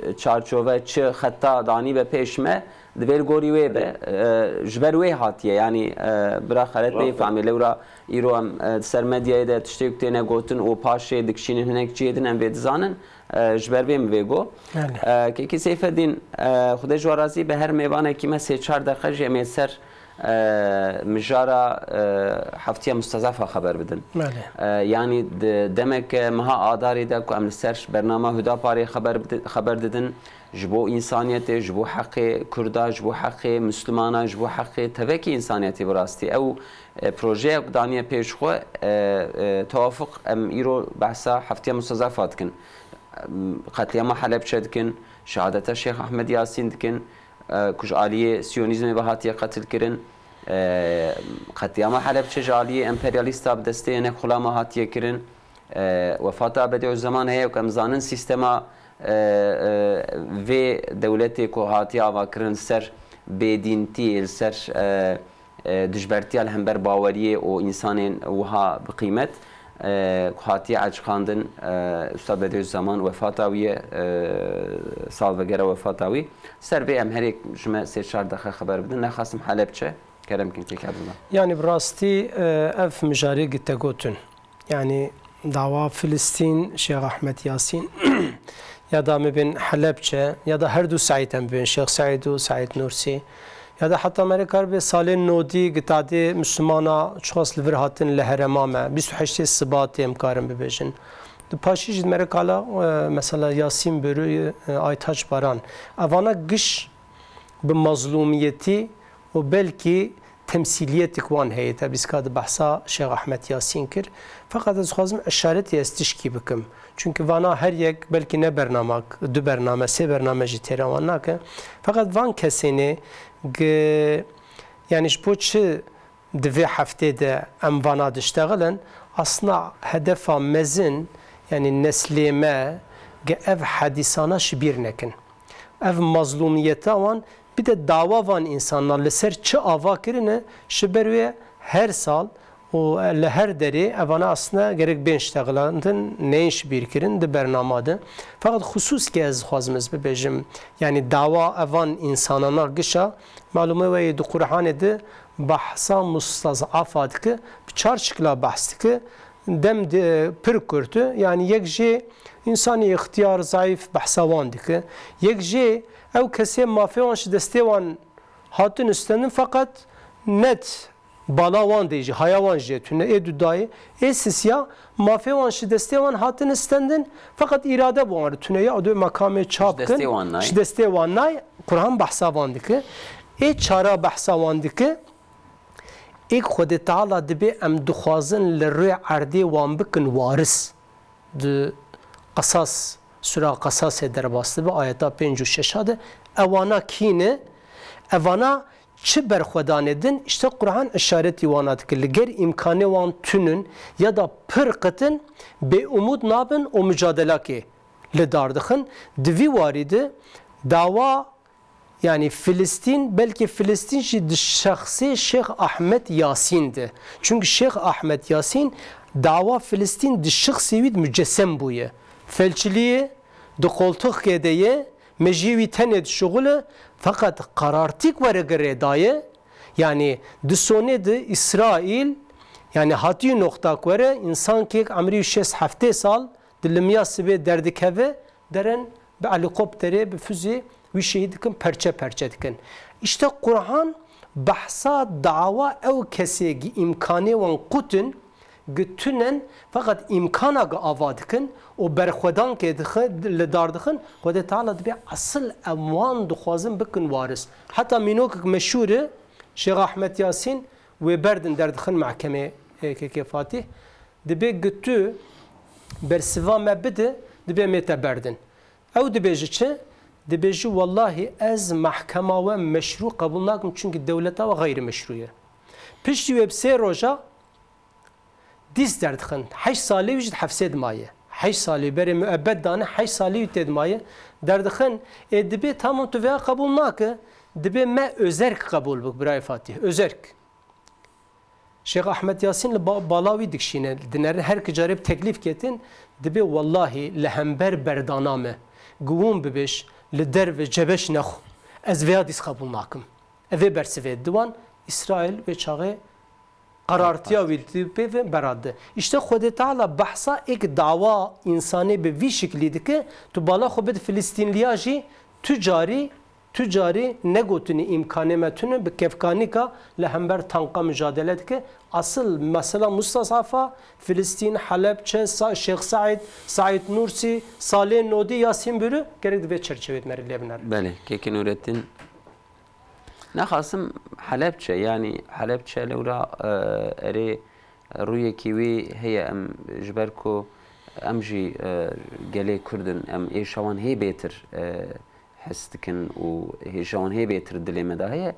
e, çarçove, çi xeta danî be pêş me, divê li gorî wê be. Belê. E, ji ber wê hatiye, yanî, e, bira xelet Rast e. Neyê fehmê. Lewra îro em, e, di ser medyayê de tiştê ku têne gotin û paşê dikişînin hinek cihê din em vê dizanin, e, ji ber vê min vê got. Belê. E, Kekî Seyfeddîn, e, Xwedê ji we razî be, her mêvanekî me sê çar deqe jî em ê ser e, mijara, e, heftiya mustezefa xeber bidin. Belê. E, yanî di demeke meha Adarê de ku em li ser bernama Hudaparê xeber bidi-, xeber didin, ji bo însaniyetê, ji bo heqê Kurda, ji bo heqê Mislimana, ji bo heqê tevekî însaniyetê bi rastî. Ew, e, projeya ku daniye pêş xwe, e, e, tewafuq em îro behsa heftiya mustezefa dikin. Em, qetlîama Helebçe dikin, şehadeta Şêx Ahmed Yasîn dikin, e, ku ji aliyê siyonîzmê ve hatiye qetilkirin. E, qetlîama Helepçe ji aliyê emperyalîsta bi destê hinek xulama hatiye kirin. E, wefata Bediüzzeman heye ku em zanin sîstema, e, e, vê dewletê ku hatiye avakirin li ser bêdîntiyê, li ser, e, e, dijbertiya li hember baweriyê û însanên wiha bi qîmet, e, ku hatiye ecqandin, e, Usta Bediüzzeman wefata wî ye, e, salvegera wefata wî. Ser vê em herêk ji me sê çar deqe xeber bidin. Nexasim Helepçe, kerem kin kêk Ebdullah. Yani bi rastî, e, ev mijarê gite gotin. Yani dawa Filistîn, Şêx Ahmed Yasîn, ya da mebên Helepçe, ya da her du Seîd em bibên, Şêx Seîd û Seîd Nûrsî, ya da heta me rê kar bê salên nodî gitadê Mislimana çiqas li vir hatin li herêma me, bîst û heştê Sibatê em karin bibêjin. Di paşî jî di me re kala, e, mesela Yasîn Börü, e, Aytaç Baran. Evana giş bi mazlûmiyetî û belkî temsîliyetik wan heye. Te bîska di behsa Şêx Ahmet Yasîn kir. Feqet ez dixwazim işaretî ez tişkî bikim. Çunki vana her yek belkî ne bernamak, du bername, sê bername jî têra wan nake. Feqet van kesênê gi-, yani ji bo çi di vê heftê de em vana diştexilin, asna hedefa mezin, yani neslê me, ge ev hedîsana ji bîr nekin. Ev mazlûmiyeta wan, bir de dawa van însana li ser çi ava kirine, ji ber wê her sal û li her derê evana asna gerek bên ştexilandin, neyên ji bîr kirin di bernama de. Feqet xisûs ke ez dixwazim ez bibêjim, yani dawa evan însanana gişa, malûme we yê di Qur'anê de behsa mustaz'afa dike, bi çar şikla behs dike, dem de pir kurt e, yani yek jê însanê îxtiyar, zayîf behsa wan dike, yek jê ew kesê mafê wan ji destê wan hatin istendin, feqet net bala wan de jî, haya wan jî tune, ê dudayê, ê sisiya, mafê wan ji destê wan hatin istendin, feqet îrade bi wan re tune ya, ew dê mekamê çap kin, ji destê wan nayê. Ji destê wan nayê, Qur'an behsa van dike. Ê çara behsa wan dike, êk Xwedê Teala dibê em dixwazin li rê erdê wan bikin waris. Di Qesas, Sura Qesasê derbas dibe, ayeta pênc û şeş de, ewana kî ne? Evana çi berxwedanê din? İşte Qur'an işaretî wana dike. Li ger îmkanê wan tunin ya da pir qitin, bêumûd nabin û mucadelakê li dar dixin. Di vî warî de dawa, yani Filistîn, belkî Filistîn jî di şexsê Şêx Ahmed Yasîn de. Çünkü Şêx Ahmed Yasîn dawa Filistîn di şexsê wî de mucessem bûye. Felçliyê, di qoltixkê de ye, mejiyê wî tenê dişuxule, feqet qarartîk were girê daye. Yani di sonê de Îsraîl, yani hatî noxtak were, însankêk emrî şêst heftê sal di limya sibê derdikeve, deren bi helîkopterê, bi füzê wî şehîd dikin, perçe perçe dikin. İşte Qur'an behsa dawa ew kesê gi îmkanê wan qutin, gi tunen, feqet îmkana gi ava dikin û berxwedankê dixe-, li dar dixin, Xwedê Teala dibê esil em wan dixwazin bikin waris. Heta mînokek meşhûr e, Şêx Ahmed Yasîn, wê berdin derdixin mehkemê, e, K K Fatîh. Dibê gi tu bersiva me bide, dibê mê te berdin. Ew dibêje çi? Dibêje, wellahî ez mehkema we meşrû qebûl nakim, çunkî dewleta we xeyrî meşrû ye. Piştî wê bi sê roja dîs derdixin. Heşt salî wî jî di hefsê de maye. Heşt salî berê muebbet dane, heşt salî wî tê de maye. Derdixin, ê dibê tamam tu vêya qebûl nake, dibê me özerk qebûl bik, birayê Fatîh. Özerk. Şêx Ahmed Yasîn li ba-, bala wî dikşîne, dinerin her ki carê bi teklîf ketin, dibê wellahî li hember berdana me, giwûn bibêj, li derve cebeş nexwe. Ez vêya dîs qebûl nakim. Ev ê bersivê di wan, Îsraîl wê çaxê qarartiya wî di pê ve berad de. İşte Xwedê Teala behsa êk dawa însanê bi vî şiklî dike, tu bala xwe bid Filistînliya jî tu carî Tu carî negotinî îmkanê me tune bi kevkanîka li hember tanka micadele dike. Asil mesela mustazafa Filistîn, Helepçe, Sa-, Şêx Seîd, Seîd Nursi, Salê Nodî, Yasîn Bürü gerek di vê çerçevê de me re lê binere. Belê, Kekê Nurettin. Nexasim Helepçe, yanî Helepçe lewra, e, erê rûyekî wî heye em ji ber ku em jî, e, gelê Kurd in, em êşa wan hê bêtir, e, his dikin û hêja wan hê bêtir dilê me de heye.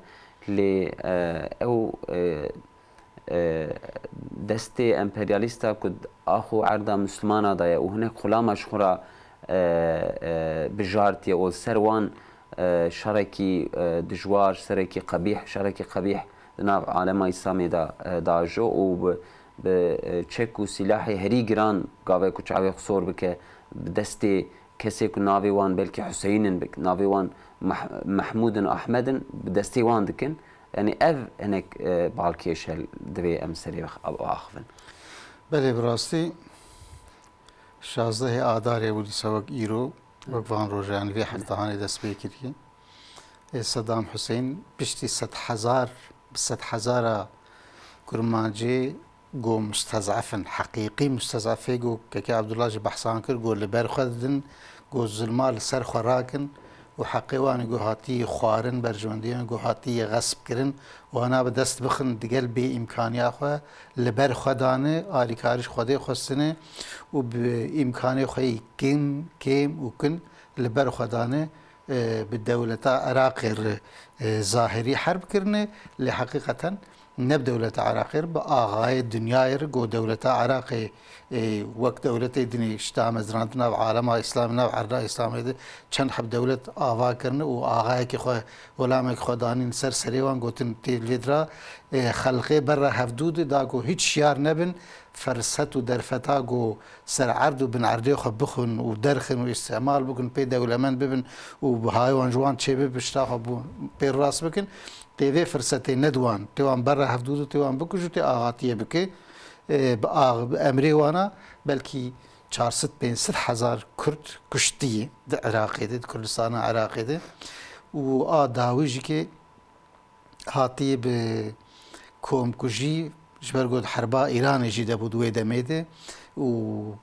Lê, e, ew, e, e, destê emperyalîsta ku ax û erda Mislimana daye û hinek xulama ji xwe re, e, e, bijartiye û ser wan, e, şerekî, e, dijwar, şerekî qebîh, şerekî qebîh di nav alema Îslamê de, e, dajo û bi, bi, e, çek û sîlahê herî giran gavê ku çavê xwe sor bike, bi destê kesê ku navê wan belkî Huseyîn in, bi navê wan Meh-, Mehmûd in, Ahmed in, bi destê wan dikin. Yanî ev hinek, e, balkêş e, divê em serê ve axivin. Belê, bi rastî şazdehê Adarê bû dîsa wek îro, wek van rojan vê heftehanê dest pê kiriye. Ê Sedam Huseyîn piştî sed hezar, bi sed hezara kurmancê Go mustezef in, heqîqî mustezefê go Kekê Abdullah jî behsan kir, go li ber xwe didin, go zilma li ser xwe rakin û heqê wan ê go hatiyê xwarin, berjewendiyê wan go hatiyê xesp kirin, wana bi dest bixin digel bê îmkaniya xwe li ber xwe dane, alîkarî ji Xwedê xwestine û bi îmkanê xwe yî kêm, kêm û kin li ber xwe dane, e, bi dewleta Iraqê re, e, zahirî herb kirine, lê heqîqeten ne bi dewleta Iraqê re, bi axayê dinyayê re, go dewleta Iraqê, e, wek dewletê dinê ji damezrandina nav alema Îslamê, nav erda Îslamê de çend heb dewlet ava kirine û axayekî xwe, welamekî xwe danîn ser serê wan, gotin tê lê dira, e, xelqê berra hevdû de da ku hiç şiyar nebin, ferset û derfeta ku ser erd û bin erdê xwe bixwin û derxin û îstîmal bikin, pê dewlemend bibin û bihayê wan ji wan çêbibe, pişta xwe bû pê rast bikin. Tê vê firsetê nediwan, tê wan berra hevdû de tê wan bikujin, tê axatiyê bike, e, bi ax-, bi emrê wana belkî çar sed pênc sed hezar Kurd kuştiye di Iraqê de, di Kurdistana Iraqê de û a dawî jî ke hatiye bi komkujî, ji ber ku di herba Îranê jî de bû di wê demê de û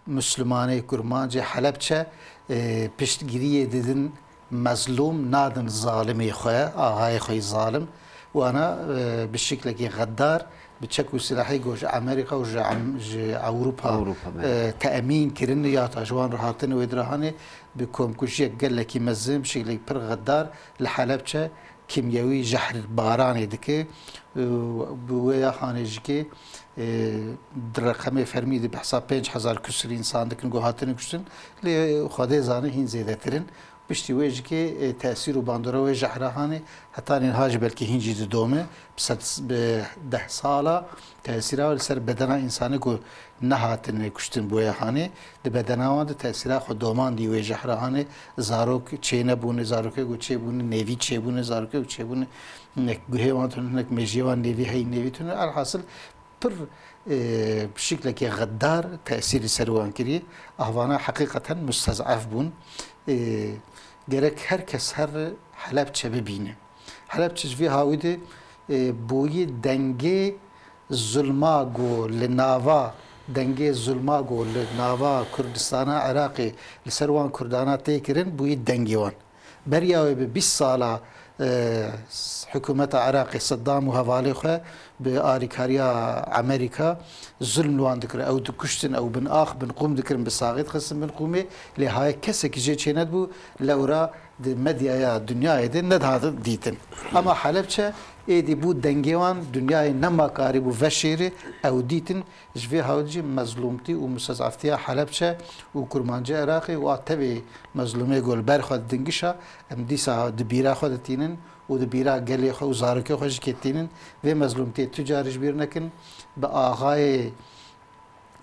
Mislimanê Kurmancê Helepçe, e, piştgiriyê didin mezlûm, nadin zalimê xwe, axayê xwe yî zalim. Wana, e, bi şiklekî xeddar, bi çek û silahê ku ji Amerîka û ji Em-, ji Ewropa, Ewropa, belê. e, teemîn kirin ya ta ji wan re hatine wê dirahanê, bi komkujiyek gelekî mezin, bi şiklekî pir xeddar li Helepçe kimyewî jehrbaranê dike. Û bi wê ya hanê jî ke, e, di reqemê fermî de behsa pênc hezar küsur însan dikin ku hatine kuştin. Lê Xwedê zane hîn zêdetir in. Piştî wê jî ke, e, tesîr û bandora wê jehra hanê heta niha jî belkî hîn jî didome. Bi sed, bi deh sala tesîra wê li ser bedena însanê ku nehatine kuştin bi wê ya hanê, di bedena wan de tesîra xwe domandî wê jehra hanê, zarok çênebûne, zarokê ku çêbûne, nêvî çêbûne, zarokê ku çêbûne, hinek guhê wan tune, hinek mêjiyê wan nêvî heyî, nêvî tune. Elhasil pir, e, bi şiklekî xeddar tesîrî ser wan kiriye. Ahvana heqîqeten mustezef bûn. E, gerek her kes here Helepçe bibîne. Helepçe ji vê hawî de, e, bûyî dengê zulma ku li nava, dengê zulma ku li nava Kurdistana Iraqê li ser wan Kurdana tê kirin, bûyî dengê wan. Beriya wê bi bîst sala, e, s-, hikûmeta Iraqê Seddam û hevalê xwe bi alîkariya Amerîka zulm li wan dikir. Ew dikuştin, ew bin ax, bin qûm dikirin, bi saxê dixistin bin qûmê. Lê haye kesekî jê çênedibû, lewra di medyaya dinyayê de nedihat dîtin. Ama Helepçe êdî bû dengê wan, dinyayê nema karîbû veşêrê ew dîtin. Ji vê hawî jî mezlûmtî û mustezeftiya Helepçe û Kurmancê Iraqê û a tevê mezlûmê ku li ber xwe didin gişa, em dîsa di bîra xwe de tînin û di bîra gelê xwe û zarokê xwe jî kê tînin. Vê mezlûmtiyê tu carî ji bîr nekin. Bi axayê,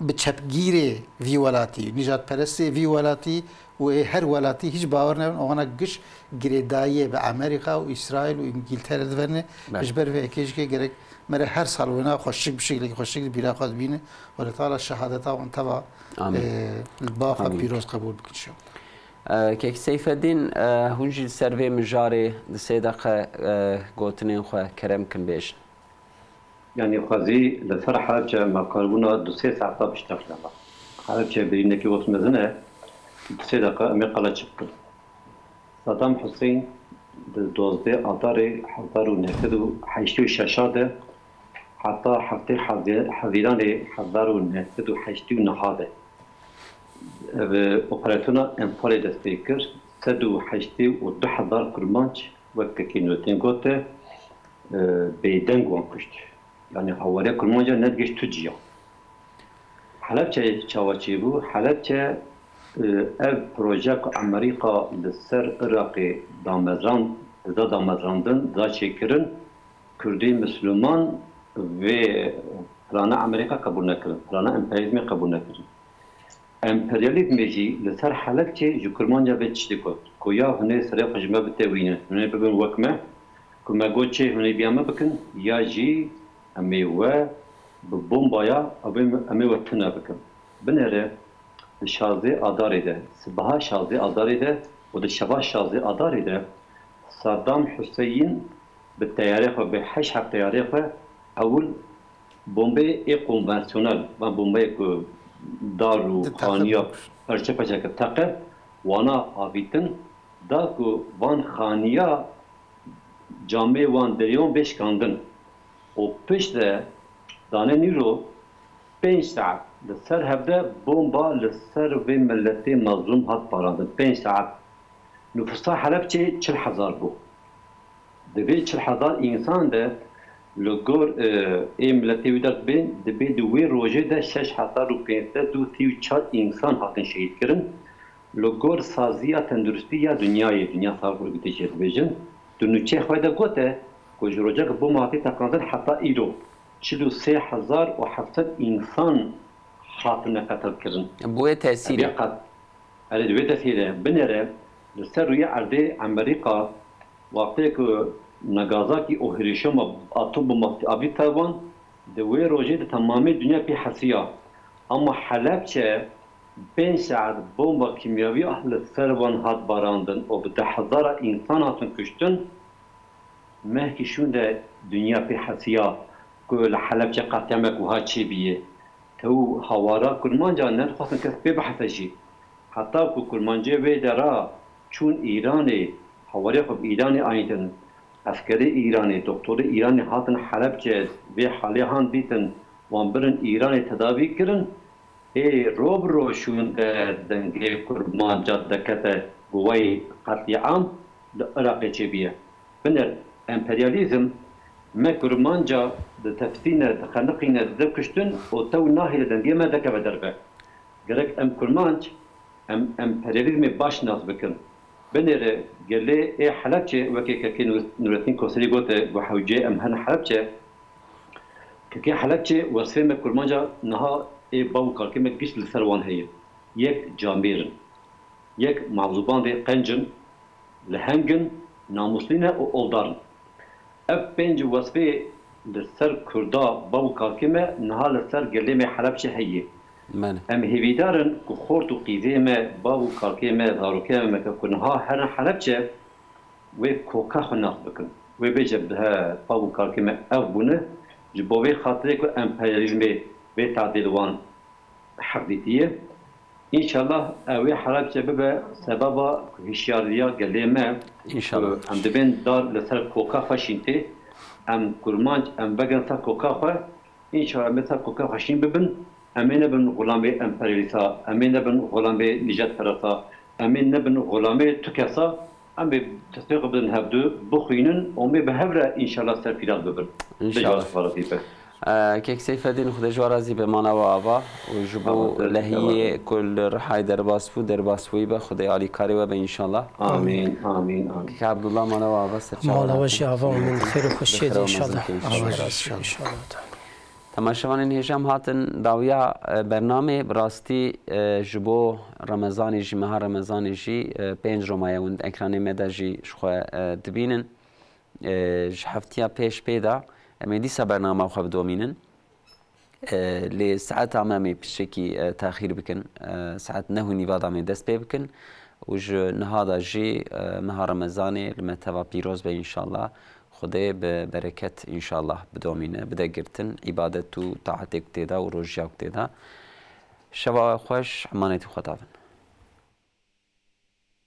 bi çepgîrê vî welatî, nîjadperestê vî welatî û ê her welatî hîç bawer nebin, wana giş girêdayiyê bi Amerîka û Îsraîl û Îngîltere diverine. Belê. Ji ber vê yekê jî ke gerek mere her sal wêna xweşik, bi şiklekî xweşik di bîra xwe dibîne. Xwedê Teala şehadeta wan teva, Amîn. e, li ba xwe Amîn. pîroz qebûl bikin inşallah. E, Kek Seyfeddîn, e, hûn jî li ser vê mijarê di sê deqe, e, gotinên xwe kerem kin bêjin. Yanî xwezî li ser Helepçe me karibûna du sê saeta biştexilema. Helepçe birînekî wek mezin e, du sê deqa em ê qala çi bikin. Sedam Huseyîn di dozdeh Adarê hezar û neh sed û heştê û şeş de heta heftê Hezî-, Hezîranê hezar û neh sed û heştê û neh de bi operasyona Enfalê dest pê kir. Sed û heştê û du hezar Kurmanc, wek Kekê Nurettin got, e, bêdeng wan kuşt. Yanî hawariya Kurmanca nedigihîşt tu ciya. Helepçe çawa çêbû? Helepçe, e, ev proje ku Amerîka li ser Iraqê damezrand, dida damezrandin, dida çêkirin, Kurdê Misliman vê plana Amerîka qebûl nekirin, plana emperyalîzmê qebûl nekirin. Emperyalîzmê jî li ser Helepçê ji Kurmanca vê tiştê got, ku ya hûn ê serê xwe ji me bitewînin, hûn ê bibin wek me, ku me got çê hûn ê biya me bikin, ya jî em ê we bi bombaya, em ê, em ê we tune bikin. Binêre di şazdeh Adarê de, sibeha şazdeh Adarê de û di şeva şazdeh Adarê de Saddam Huseyîn bi teyarê xwe, bi heşt heb teyarê xwe ewil Bombeyê ê konvansiyonel, van bombeyê ku dar û Di teqe xaniya bû. Perçe perçe kir, teqe, wana avîtin, da ku van xaniya camê wan deryon bê şikandin. Û pişt de danê nîro pênc saet li ser hevde bomba li ser vê miletê mezlûm hat parandin. Pênc saet. Nufûsa Helebçê çil hezar bû. Di vê çil hezar însan de li gor, e, ê miletê wî de dibên, dibê di wê rojê de şeş hezar û pênc sed û sî û çar însan hatin şehîd kirin. Li gor saziya tenduristî ya dinyayê, Dünya Sağlık Örgütü jê dibêjin, di nûçeyê xwe de gote ku ji roja ku bom hatî teqandin heta îro çil û sê hezar û heft sed însan hatine qetilkirin. Bûye tesîrê. Ev ya qet-, erê, di wê tesîrê binêre, li ser rûyê erdê Amerîka, wextê ku Nagasaki û Hiroşîma atom bomba avî ser wan, di wê rojê di temamê dinya pê hesiya. Ama Helebçe pênc saet bomba kîmyawî ah li ser wan hat barandin û bi deh hezara însan hatin kuştin. Mehkî şûnde dinya pê hesiya ku li Helebçe qetliamek wiha çêbîye. Tew hawara Kurmanca nedixwestin kes pê bihese jî. Heta ku Kurmancê wê dera çûn Îranê, hawarê xwe bi Îranê ayîtin. Eskerê Îranê, doktorê Îranê hatin Helebçe, vê halê han dîtin, wan birin Îranê tedavî kirin. Ê ro bi ro şûnde dengê Kurmanca dekete ku wey qetlîam li Iraqê çêbûye. Binêr, emperyalîzm me Kurmanca ditepisîne, dixeniqîne, dide kuştin û tew nahêle dengê me dekeve derve. Gerek em Kurmanc, em emperyalîzmê baş nas bikin. Binêre gelê ê Helebçê, wekî kekê Nur-, Nurettin Koserî gote, ku hewceyê em herin Helebçe, kekê Helebçê wesfê me Kurmanca niha ê bav û kalkê me giş li ser wan heye. Yek camêr in. Yek mezlûbandê qenc in, leheng in, namûslî ne û oldar in. Ev pênc wesfê li ser Kurda, bav û kalkê me niha li ser gelê me Helebçe heye. Belê. Em hêvîdar in ku xort û qîzê me, bav û kalkê me, zarokê me ke ku niha herin Helebçe, wê koka xwe nas bikin. Wê bêje, bi he, bav û kalkê me ev bûne, ji bo vê xatirê ku emperyalîzmê vê tadê li wan heq dîtiye. Înşallah ew ê Helebçe bibe sebeba hişyariya gelê me. Înşallah. Ku em dibên dar li ser koka xwe şîn tê. Em Kurmanc, em vegin ser koka xwe. Înşallah em ê ser koka xwe şîn bibin. Em ê nebin xulamê emperyalîsta, em ê nebin xulamê nîjadperesta, em ê nebin xulamê tu kesa. Em ê destê xwe bidin hevdu, bixwînin û em ê bi hev re înşallah serfîraz bibin. Înşallah. Bêje, Xwedê razî be. Ee, Kek Seyfeddîn, Xwedê ji we razî be, mana we ava û ji bo Sağ ol, lehiyê sağ ol. Ku li Rihayê derbas bû, derbasbûyî be, Xwedê alîkarê we be înşallah. Amîn, amîn, amîn. Kek Abdullah, mana we ava, ser çavan hatin. Mala we jî ava û min xêr û xweşiyê de înşallah. Bi xêr û mezin keyf. Înşallah. Temaşevanên hêja, em hatin dawiya, e, bernamê. Bi rastî, e, ji bo Remezanê jî, meha Remezanê jî, e, pênc Roma ye, hûn ekranê me de jî ji xwe, e, dibînin. E, ji heftiya pêş pê de em ê dîsa bernama xwe bidomînin. E, lê saeta me em ê piştekî, e, texîr bikin. E, saet neh û nîva de em ê dest pê bikin. Û ji niha de jî, e, meha Remezanê li me teva pîroz be înşallah. Xwedê bi bereket înşallah bidomîne, bide girtin, îbadet û taetê ku tê de û rojiya ku tê de. Şeva we xweş, emanetî Xweda bin.